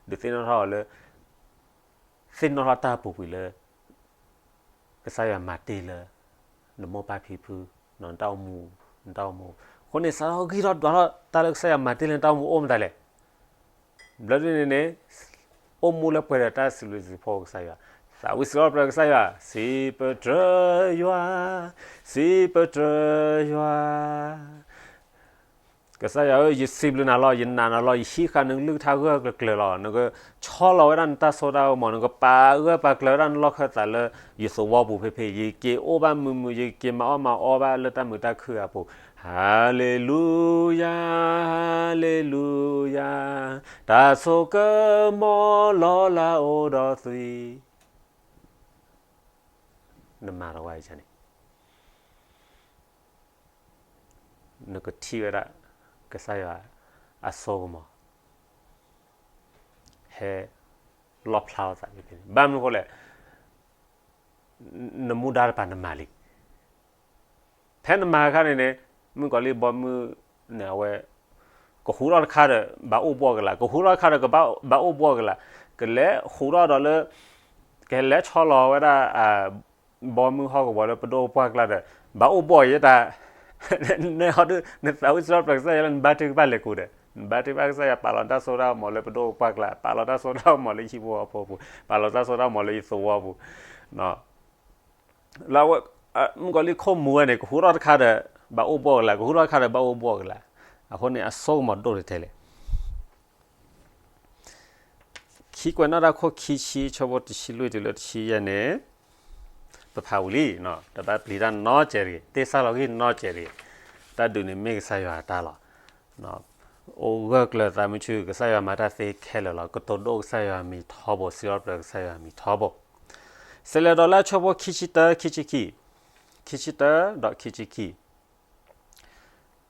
ဒုးသ့ၣ်နီၣ်ထီၣ်အီၤလၢ သ့ၣ်နီၣ်ထီၣ်တၢ်ပူၤကွံာ်လၢ ကစၢ်ယွၤမၤတ့ၢ်လၢ နမိၢ်ပၢ်ဖံဖု, နတၢ်အိၣ်မူ, နတၢ်အိၣ်မူ, အဃိန့ၣ် စးထီၣ်ဂံၢ်ထီၣ်ဒွးထီၣ်တၢ်လၢကစၢ်ယွၤမၤတ့ၢ်လၢနတၢ်အိၣ်မူအိၣ်မတၤလဲၣ်, ဘျီဒ်န့ၣ်န့ၣ် အိၣ်မူလၢပှဲၤဒီးတၢ်စံးဘျုးစံးဖှိၣ်ကစၢ်ယွၤ, သးဝံၣ်စံးထီၣ်ပတြၢၤကစၢ်ယွၤ, စံးပတြၢၤယွၤ, စံးပတြၢၤယွၤ ကစၢ်ယွၤဧၢ, ယစံးဘျုးနၤလီၤ, ယနာ်နၤလီၤ, ယဟံးဃာ်နကလုၢ်ကထါဂၢၢ်ကျၢၤကျၢၤလီၤ. နကဆီလီၤဝဲဒၣ်နတၢ်စိတၢ်ကမီၤ, နကပာ်ဂၢၢ်ပာ်ကျၢၤဝဲဒၣ်နလီၢ်ခၢၣ်သးလၢယသဝီပူၤဖဲဖဲ, ယက့ၤအိၣ်ဘၣ်မုာ်မုာ်, ယက့ၤမၤအီၣ်မၤအီဘၣ်လၢတၢ်မုာ်တၢ်ခုၣ်အပူၤ. ဟါလ့လူယၤ, ဟါလ့လူယၤ, တၢ်စိကမီၤလီၤလးအိၣ်ဒီးသွံၣ် နမၤတဝဲန့ၣ် နကထံၣ်ဝဲဒၣ် ကစၢ်ယွၤအစိကမီၤ ဟဲလီၣ်ဖျါအသးဖဲန့ၣ်. ဘၣ်မနုၤဃိလဲၣ်, နမူဒါတပၤနမၤလံ. ဖဲနမၤအခါန့ၣ်န့ၣ် မုၣ်ကီၤလံၢ်ဘီမုၢ်န့ၣ် အဝဲ ကဟူးထီၣ်တခါဒီး ဘၣ်အိၣ်ဘှီၣ်ကလာ်, ကဟူးထီၣ်တခါဒီး ကဘၣ်အိၣ်ဘှီၣ်ကလာ်, ကလဲၤဟူးထီၣ်ဒီးလၢ ကလဲၤဆီလီၤဝဲဒၣ် ဘီမုၢ်ဟီၣ်ကဝီၤလၢပဒိၣ်ပပှၢ်ကျါဒီး ဘၣ်အိၣ်ဘှီၣ်ယဲတၢ်, နဟီဒုး နသးဝံၣ်စံးထီၣ်ပတြၢၤကစၢ်ယွၤလၢနဘါထုကဖၣ်လဲၤကူးဒီး နဘါထုကဖၣ်ကစၢ်ယွၤ ပာ်လီၤတၢ်စိတၢ်ကမီၤလၢပဒိၣ်ပပှၢ်ကျါ, ပာ်လီၤတၢ်စိတၢ်ကမီၤလၢယဟံၣ်ဖိဃီဖိပူၤ, ပာ်လီၤတၢ်စိတၢ်ကမီၤလၢယသဝီပူၤ လၢအဝဲ မုၣ်ကီၤလံၢ်ခိၣ်မူဝဲန့ၣ် ကဟူးထီၣ်တခါဒီး ဘၣ်အိၣ်ဘှီၣ်ကလာ်, ကဟူးထီၣ်တခါဒီး ဘၣ်အိၣ်ဘှီၣ်ကလာ်. အဃိန့ၣ် အစိကမီၤဒိၣ်ထဲလဲၣ်. ခံကွဲးနီၣ်တၢ်ခိၣ်ခံဆံ ဆၢဖိတဆံလွံၢ်တုၤလၢတဆံယဲၢ်န့ၣ် ပဖးဝံၤလံ, တဘၣ်ပျံၤတၢ်နီတစဲးတဂ့ၤ, တ့စၢ်လီၤဂံၢ်နီတစဲးတဂ့ၤ. တၢ်ဒုးန့ၣ်မ့ၢ်ကစၢ်ယွၤအတၢ်လီၤ. အိၣ်ဂၢၢ်ကျၢၤသးမုာ်ဆူၣ်, ကစၢ်ယွၤမၤတၢ်သ့ခဲလၢာ်လီၤ. ကတိၤဒိၣ်ကစၢ်ယွၤမံၤထီဘိ, စံးထီၣ်ပတြၢၤကစၢ်ယွၤမံၤထီဘိ. စဲးလဲၤဒီးလၢဆၢဖိခံဆံတၢ ခံဆံခံ, ခံဆံတၢဒီးခံဆံခံ,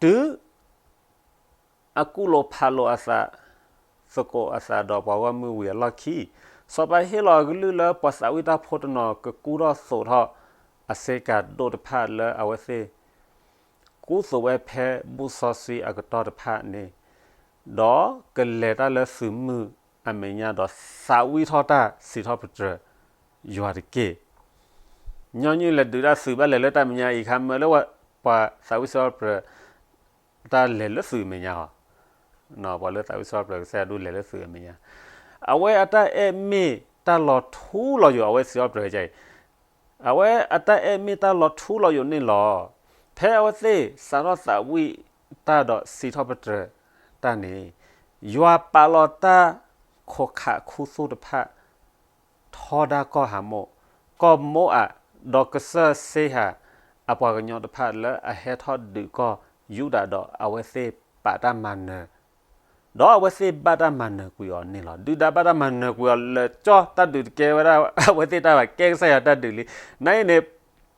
တုၤ အကူၣ်လိာ်ဖးလိာ်အသး, သကိးအသးဒီးပှၤဂီၢ်မုၢ်ဝံၤအလီၢ်ခံ, စီၤပၤဟ့ၣ်လီၤအကလုၢ်လၢပှၤသးဝံၣ်တၢ်ဖိတနီၤ ကကူထီၣ်သိးထီၣ်အစ့ကၤဒိၣ်တဖၣ်လၢအဝဲသ့ၣ် ကူသိးဝဲဖဲဘူၣ်စီဆှံအကတီၢ်တဖၣ်န့ၣ်, ဒီးကလဲၤတၢ်လၢသုးမုၢ်အမဲာ်ညါ ဒီးသးဝံၣ်ထီၣ်တၢ်စံးထီၣ်ပတြၢၤယွၤတက့ၢ်. ညီနုၢ်လဲၤဒုးတၢ်သုးဘၣ်လဲၤလၢတၢ်မဲာ်ညါအံၤ ခါမၢလၢပှၤသးဝံၣ်စံးထီၣ်ပတြၢၤ တၢ်လဲၤလၢသုးအမဲာ်ညါအီၤ, ပှၤလၢသးဝံၣ်စံးထီၣ်ပတြၢၤကစၢ်ယွၤဒုးလဲၤလၢသုးအမဲာ်ညါ, အဝဲအတၢ်အဲၣ်မ့ၢ်တၢ်လီၤထူလီၤယိာ် အဝဲစံးထီၣ်ပတြၢၤကစၢ်အံၤ အဝဲအတၢ်အဲၣ်မ့ၢ်တၢ်လီၤထူလီၤယိာ်န့ၣ်လီၤ. ဖဲအဝဲသ့ၣ်စးထီၣ်သးဝံၣ်တၢ်ဒီးစံးထီၣ်ပတြၢၤတၢ်န့ၣ်, ယွၤပာ်လီၤတၢ်ခိးခးခူသူၣ်တဖၣ် ထီဒါကီၢ်ဟးမိၣ်, ကီၢ်မိအး, ဒီးကစၢၢ်စ့ဟး အပှၤကညီတဖၣ်လၢအဟဲထီၣ်ဒုးကီၢ်ယူဒၤဒီး အဝဲသ့ၣ်ပာ်တၢ်မၤနၢၤ, ဒီးအဝဲသ့ၣ်ဘၣ်တၢ်မၤနၢၤကွံာ်အီၤန့ၣ်လီၤ. ဒုၣ်ဒါဘၣ်တၢ်မၤနၢၤကွံာ်အီၤ လၢာ်ကၠီၣ်တၢ်ဒုးတကဲဝဲဒၣ် အဝဲသ့ၣ်တၢ်ဘၣ် ကဲကစၢ်ယွၤတၢ်ဒုးလံ. နာ်အံၤန့ၣ်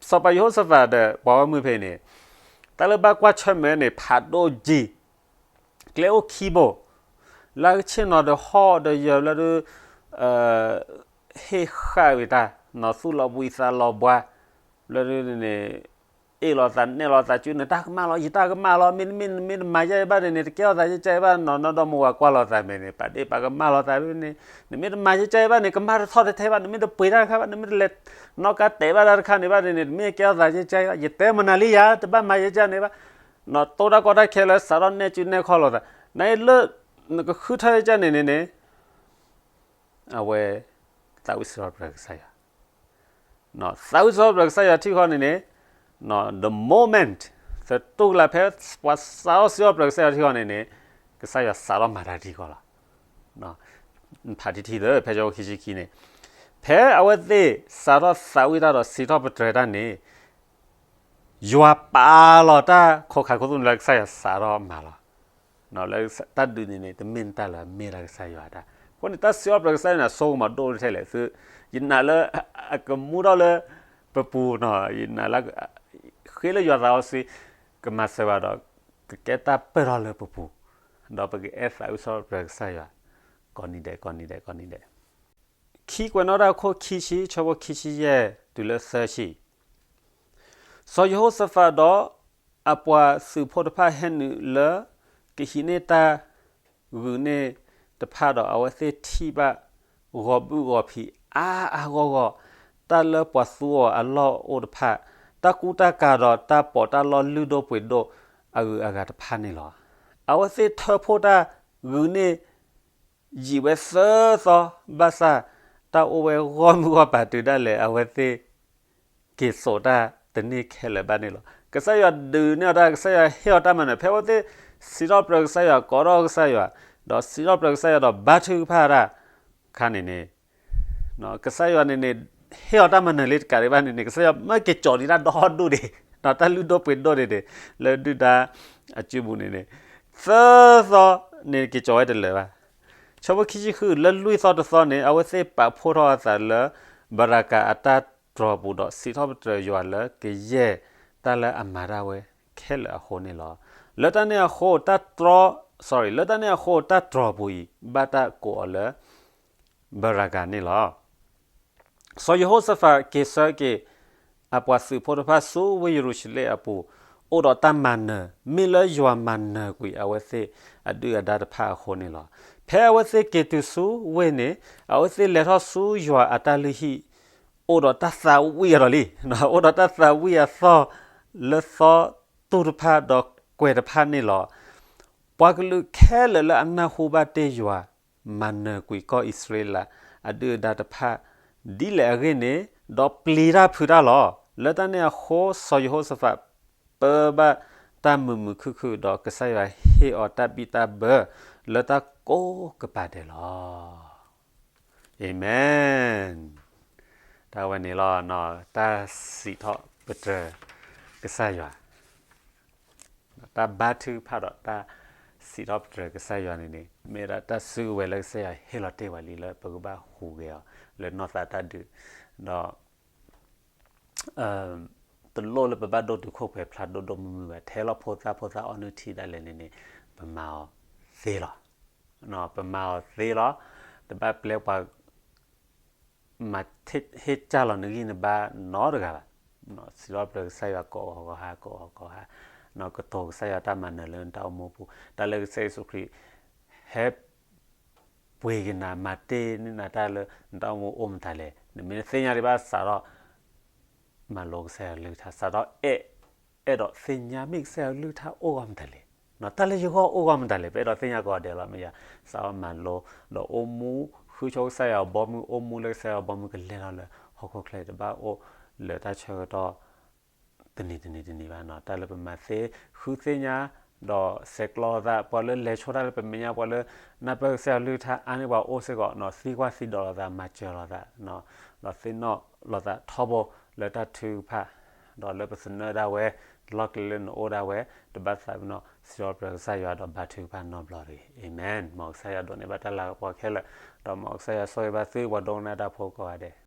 စီၤပၤယဟိၤၡဖးဒီးပှၤဂီၢ်မုၢ်ဖဲအံၤန့ၣ် တၢ်လၢဘၣ်ကွၢ်ဆၢၣ်မဲာ်န့ၣ် ဖးဒိၣ်ကံ ကျဲအိၣ်ခံဘိ, လၢကဆ့ၣ်နီၤဒီးဟီၣ်ဒီးယၢၤလၢဒုး ဟ့ၣ်ဃာ်ဝံၤတၢ် နီၢ်သူၣ်လီၤဘှံးသးလီၤဘှါ, လၢဒုးန့ၣ် အ့ၣ်လိာ်သးနဲၣ်လိာ်သးစုန့ၣ် တၢ်ကမၣ်လီၤ ယတၢ်ကမၣ်လီၤ မ့တမ့ၢ်နမ့ၢ်တမၤယဲဘၣ်န့ၣ်န့ၣ် တကဲထီၣ်သးယဲကဲဘၣ် နီၢ်နီၢ်ဒီမါဝၤကွၢ်လိာ်သးမဲာ်န့ၣ် ပာ်ဒ့ၣ်ပာ်ကမၣ်လိာ်သးန့ၣ် နမ့ၢ်တမၤယဲကဲဘၣ်န့ၣ် ကမၣ်တထီၣ်တထဲဘၣ် နမ့ၢ်တပှ့ၤတၢ်တခါဘၣ် နမ့ၢ်တလဲၤနီၣ်ကါတဲာ်ဘၣ်တၢ်တခါန့ၣ်ဘၣ်န့ၣ်န့ၣ် တမ့ၢ်ကဲထီၣ်သးယဲကဲဘၣ် ယတဲမနုၤလံယၤ တဘၣ်မၤယဲကဲန့ၣ်ဘၣ် နီၢ်တိၢ်တၢ်ကီတၢ်ခဲလၢစးထီၣ်နဲၣ်စုနဲၣ်ခီၣ်လိာ်သး နလၢ နကဃုထၢယဲကဲန့ၣ်န့ၣ်န့ၣ် အဝဲ သးဝံၣ်စံးထီၣ်ပတြၢၤကစၢ်ယွၤ, သးဝံၣ်စံးထီၣ်ပတြၢၤကစၢ်ယွၤထံဃီန့ၣ်န့ၣ် the moment သတူၢ်ကလာ်ဖဲ ပှၤစးထီၣ်စံးထီၣ်ပတြၢၤကစၢ်ယွၤထံဃီန့ၣ်န့ၣ် ကစၢ်ယွၤစးထီၣ်မၤတၢ်ထံဃီလီၤ. ဖးထံထံသၢ ဖဲကၠိခံဆံခံန့ၣ် ဖဲအဝဲသ့ၣ်စးထီၣ်သးဝံၣ်တၢ်ဒီးစံးထီၣ်ပတြၢၤတၢ်န့ၣ် ယွၤပာ်လီၤတၢ်ခိးခးခိးသူၣ်န့ၣ်လၢကစၢ်ယွၤစးထီၣ်မၤလီၤ. လၢတၢ်ဒုးန့ၣ်န့ၣ် တမ့ၢ်နတၢ်လၢၤ မ့ၢ်ဒၣ်ကစၢ်ယွၤတၢ်. အဃိန့ၣ် တၢ်စံးထီၣ်ပတြၢၤကစၢ်ယွၤန့ၣ် အစိကမီၤဒိၣ်ထဲလဲၣ် သု, ယနာ်လၢ အကမူထီၣ်လၢ ပပူၤနီၤ ယနာ်လၢ ဃ့လၢယွၤသးစီဆှံ ကမၤစၢၤဘၣ်ဒီး ကကဲတၢ်ပၢၢ်ထီၣ်လၢပပူၤ, ဒီးပကအဲၣ်သးဝံၣ်စံးထီၣ်ပတြၢၤကစၢ်ယွၤ ကိးနံၤဒဲး ကိးနံၤဒဲး ကိးနံၤဒဲး. ခံကွဲးနီၣ်တၢ်အခိၣ်ခံဆံ ဆၢဖိခံဆံယဲၢ် တုၤလၢသၢဆံ စီၤယဟိၤၡဖးဒီး အပှၤသုးဖိတဖၣ်ဟဲနုာ်လၢ ကဟံးန့ၢ်တၢ်ဂုာ်န့ၢ်တဖၣ်ဒီး အဝဲသ့ၣ်ထံၣ်ဘၣ် ဂီၤဘုၣ်ဂီၤဖံးအါအါဂီၢ်ဂီၢ်, တၢ်လၢပှၤသူအီၤအလီၢ်အိၣ်တဖၣ်, တၢ်ကူတၢ်ကၤဒီးတၢ်ပီးတၢ်လီလုၢ်ဒိၣ်ပှ့ၤဒိၣ်အဂုၤအဂၤတဖၣ်န့ၣ်လီၤ. အဝဲသ့ၣ်ထၢဖှိၣ်တၢ်ဂုာ်န့ၢ် ယံာ်ဝဲသၢသီ, ဘၣ်ဆၣ် တၢ်အိၣ်ဝဲဂီၢ်မုၢ်ဂီၢ်ပၤတုၤဒၣ်လဲာ် အဝဲသ့ၣ် က့ၤစိာ်တၢ်တန့ၢ်ခဲလၢာ်ဘၣ်န့ၣ်လီၤ. ကစၢ်ယွၤဒုးန့ၢ်အီၤတၢ် ကစၢ်ယွၤဟ့ၣ်အီၤတၢ်မၤနၢၤ ဖဲအဝဲသ့ၣ် စံးထီၣ်ပတြၢၤကစၢ်ယွၤ ကိးထီၣ်ကစၢ်ယွၤ, ဒီးစံးထီၣ်ပတြၢၤကစၢ်ယွၤဒီးဘါထုကဖၣ်တၢ် ခါန့ၣ်န့ၣ် ကစၢ်ယွၤန့ၣ်န့ၣ် ဟ့ၣ်အီၤတၢ်မၤနၢၤလံတကးဒံးဘၣ်န့ၣ်န့ၣ် ကစၢ်ယွၤမၢက့ၤကၠီၤဒံးတၢ်ဒီဒူၣ်ဒံး, တၢ်လုၢ်ဒိၣ်ပှ့ၤဒိၣ်ဒံးန့ၣ် လၢဒုၣ်ဒါအစုပူၤန့ၣ်န့ၣ် သၢသီန့ၣ်က့ၤကၠီၤဝဲတလၢာ်ဘၣ်. ဆၢဖိခံဆံဃု လၢလွံၢ်သီတသီန့ၣ် အဝဲသ့ၣ်ပာ်ဖှိၣ်ထီၣ်အသးလၢ ဘရၤကၤအတၢ်တြီၤပူၤဒီး စံးထီၣ်ပတြၢၤယွၤလၢကယဲၢ်တၢ်လၢအမၤတၢ်ဝဲခဲလၢာ်အဃိန့ၣ်လီၤ. လၢတၢ်န့ၣ်အဃိ တၢ်တြီ, sorry, လၢတၢ်န့ၣ်အဃိ တၢ်တြီၤပူၤအံၤ ဘၣ်တၢ်ကိးအီၤလၢ ဘရၤကၤန့ၣ်လီၤ. စီၤယဟိၤၡဖးက့ၤဆၢက့ၤ အပှၤသုးဖိတဖၣ်ဆူဝ့ၢ်ယရူၤၡလ့ၣ်အပူၤ အိၣ်ဒီးတၢ်မၤနၢၤ မ့ၢ်လၢယွၤမၤနၢၤကွံာ်အဝဲသ့ၣ်အဒုၣ်အဒါတဖၣ်အဃိန့ၣ်လီၤ. ဖဲအဝဲသ့ၣ်က့ၤတုၤဆူဝ့ၢ်န့ၣ် အဝဲသ့ၣ်လဲၤထီၣ်ဆူယွၤအတၢ်လုၢ်ဟံၣ် အိၣ်ဒီးတၢ်သးဝံၣ်အီၤဒီးလံ, အိၣ်ဒီးတၢ်သးဝံၣ်အသီၣ်လၢသီတူၢ်တဖၣ်ဒီးကွဲၤတဖၣ်န့ၣ်လီၤ. ပှၤကလုာ်ခဲလၢာ်လၢအနၢ်ဟူဘၣ်တ့ၢ်ယွၤ မၤနၢၤကွံာ်ကီၢ်အံၣ်စရ့လး အဒုၣ်အဒါတဖၣ် ဒ်လဲၣ်အဂ့ၢ်န့ၣ် ဒီးပျံၤတၢ်ဖုးတၢ်လီၤ. လၢတၢ်န့ၣ်အဃိ စီၤယဟိၤၡဖး ပၢဘၣ်တၢ်မုာ်မုာ်ခုၣ်ခုၣ် ဒီးကစၢ်ယွၤဟ့ၣ်အီၤတၢ်ဘံၣ်တၢ်ဘၢ လၢတၢ်ကိးကပၤဒဲးလီၤ. အၤမ့ၣ်. တၢ်ဝဲန့ၣ်လီၤ, တၢ်စံးထီၣ်ပတြၢၤကစၢ်ယွၤ တၢ်ဘါထုကဖၣ်ဒီးတၢ်စံးထီၣ်ပတြၢၤကစၢ်ယွၤန့ၣ်န့ၣ် မ့ၢ်ဒၣ်တၢ်စုကဝဲၤလၢကစၢ်ယွၤဟ့ၣ်လီၤတ့ၢ်ဝဲလံလၢပကဘၣ်ဟူးဂဲၤအီၤ လၢနီၢ်သးတၢ်ဒုး, ဒီး တလိၣ်လၢပဘၣ်ဒိၣ်တုာ်ခိၣ်ပှဲၤဖျါဒိၣ်ဒိၣ်မုၢ်မုၢ်ဘၣ်, ထဲလီၤဖိသၣ်ဖိသၣ်အီၣ်နုၢ်ထံဒၣ်လဲာ်န့ၣ်န့ၣ် ပမၤအီၤသ့လီၤ. ပမၤအီၤသ့လီၤ. တဘၣ်ပျဲပှၤ မၤဟ့ၣ်ကၢ်လီၤနဂံၢ်နဘါနီတဂၤဘၣ်. စံးထီၣ်ပတြၢၤကစၢ်ယွၤကိးဂီၤဂီၤဟါ ကိးဂီၤဂီၤဟါ, ကတိၤကစၢ်ယွၤတၢ်မၤနၢၤလၢနတၢ်အိၣ်မူပူၤ, တၢ်လၢကစၢ်ယ့ၣ်ၡူးခရံာ် ဟဲ ပှ့ၤက့ၤနၤမၤတ့ၢ်န့ၢ်နၤတၢ်လၢနတၢ်အိၣ်မူအိၣ်မတၤလဲၣ်, နမ့ၢ်သ့ၣ်ညါဒံးဘၣ်စးထီၣ် မၤလိကစၢ်ယွၤကလုၢ်ကထါ, စးထီၣ်အဲၣ်, အဲၣ်ဒိးသ့ၣ်ညါမ့ၢ်ကစၢ်ယွၤကလုၢ်ကထါအိၣ်ဂီၢ်မတၤလဲၣ်, တၢ်လၢယဂီၢ်အိၣ်ဂီၢ်မတၤလဲၣ်, ပအဲၣ်ဒိးသ့ၣ်ညါကိးဂၤဒဲးလီၤ. မ့ၢ်ယၤ စးထီၣ်မၤလိ ဒီးအိၣ်မူ ဃုဆိကစၢ်ယွၤဘီမုၢ်, အိၣ်မူလၢကစၢ်ယွၤဘီမုၢ်ကလဲၤထီၣ်လၢဟီၣ်ခိၣ်ချၢအံၤ တဘၣ်အိၣ်လၢတၢ်ဆၢကတီၢ် တနံၤတနံၤတနံၤဘၣ်နီၤ. တၢ်လၢပမၤသ့ ဃုသ့ၣ်ညါ ဒီးဆဲးကျိးလိာ်သး ပှၤလၢလဲၤဆိတၢ်လၢပမဲာ်ညါ ပှၤလၢ နၢ်ပၢၢ်ကစၢ်ယွၤကလုၢ်ကထါအါန့ၢ်ပှၤအိၣ်စ့ၢ်ကီး သံကွၢ်သံဒိးလိာ်သး မၤစၢၤလိာ်သး ဒီးသ့ၣ်နီၣ်လိာ်သးထီဘိလၢတၢ်ထုကဖၣ် ဒီးလၢပသနၢၣ်ဒၣ်ဝဲ တလီၢ်ကျဲလၢနအိၣ်ဒၣ်ဝဲ တဘၣ်သးပ့ၤနီၣ် စံးထီၣ်ပတြၢၤကစၢ်ယွၤဒီးဘါထုကဖၣ်နီတဘျီတဂ့ၤ. အၤမ့ၣ်. မ်ကစၢ်ယွၤဒိးန့ၢ်ဘၣ်တၢ်လၤကပီၤခဲလၢာ်, ဒီးမ်ကစၢ်ယွၤဆိၣ်ဂ့ၤဘၣ်သုပှၤဒိကနၣ်တၢ်ဖိကိးဂၤဒဲး.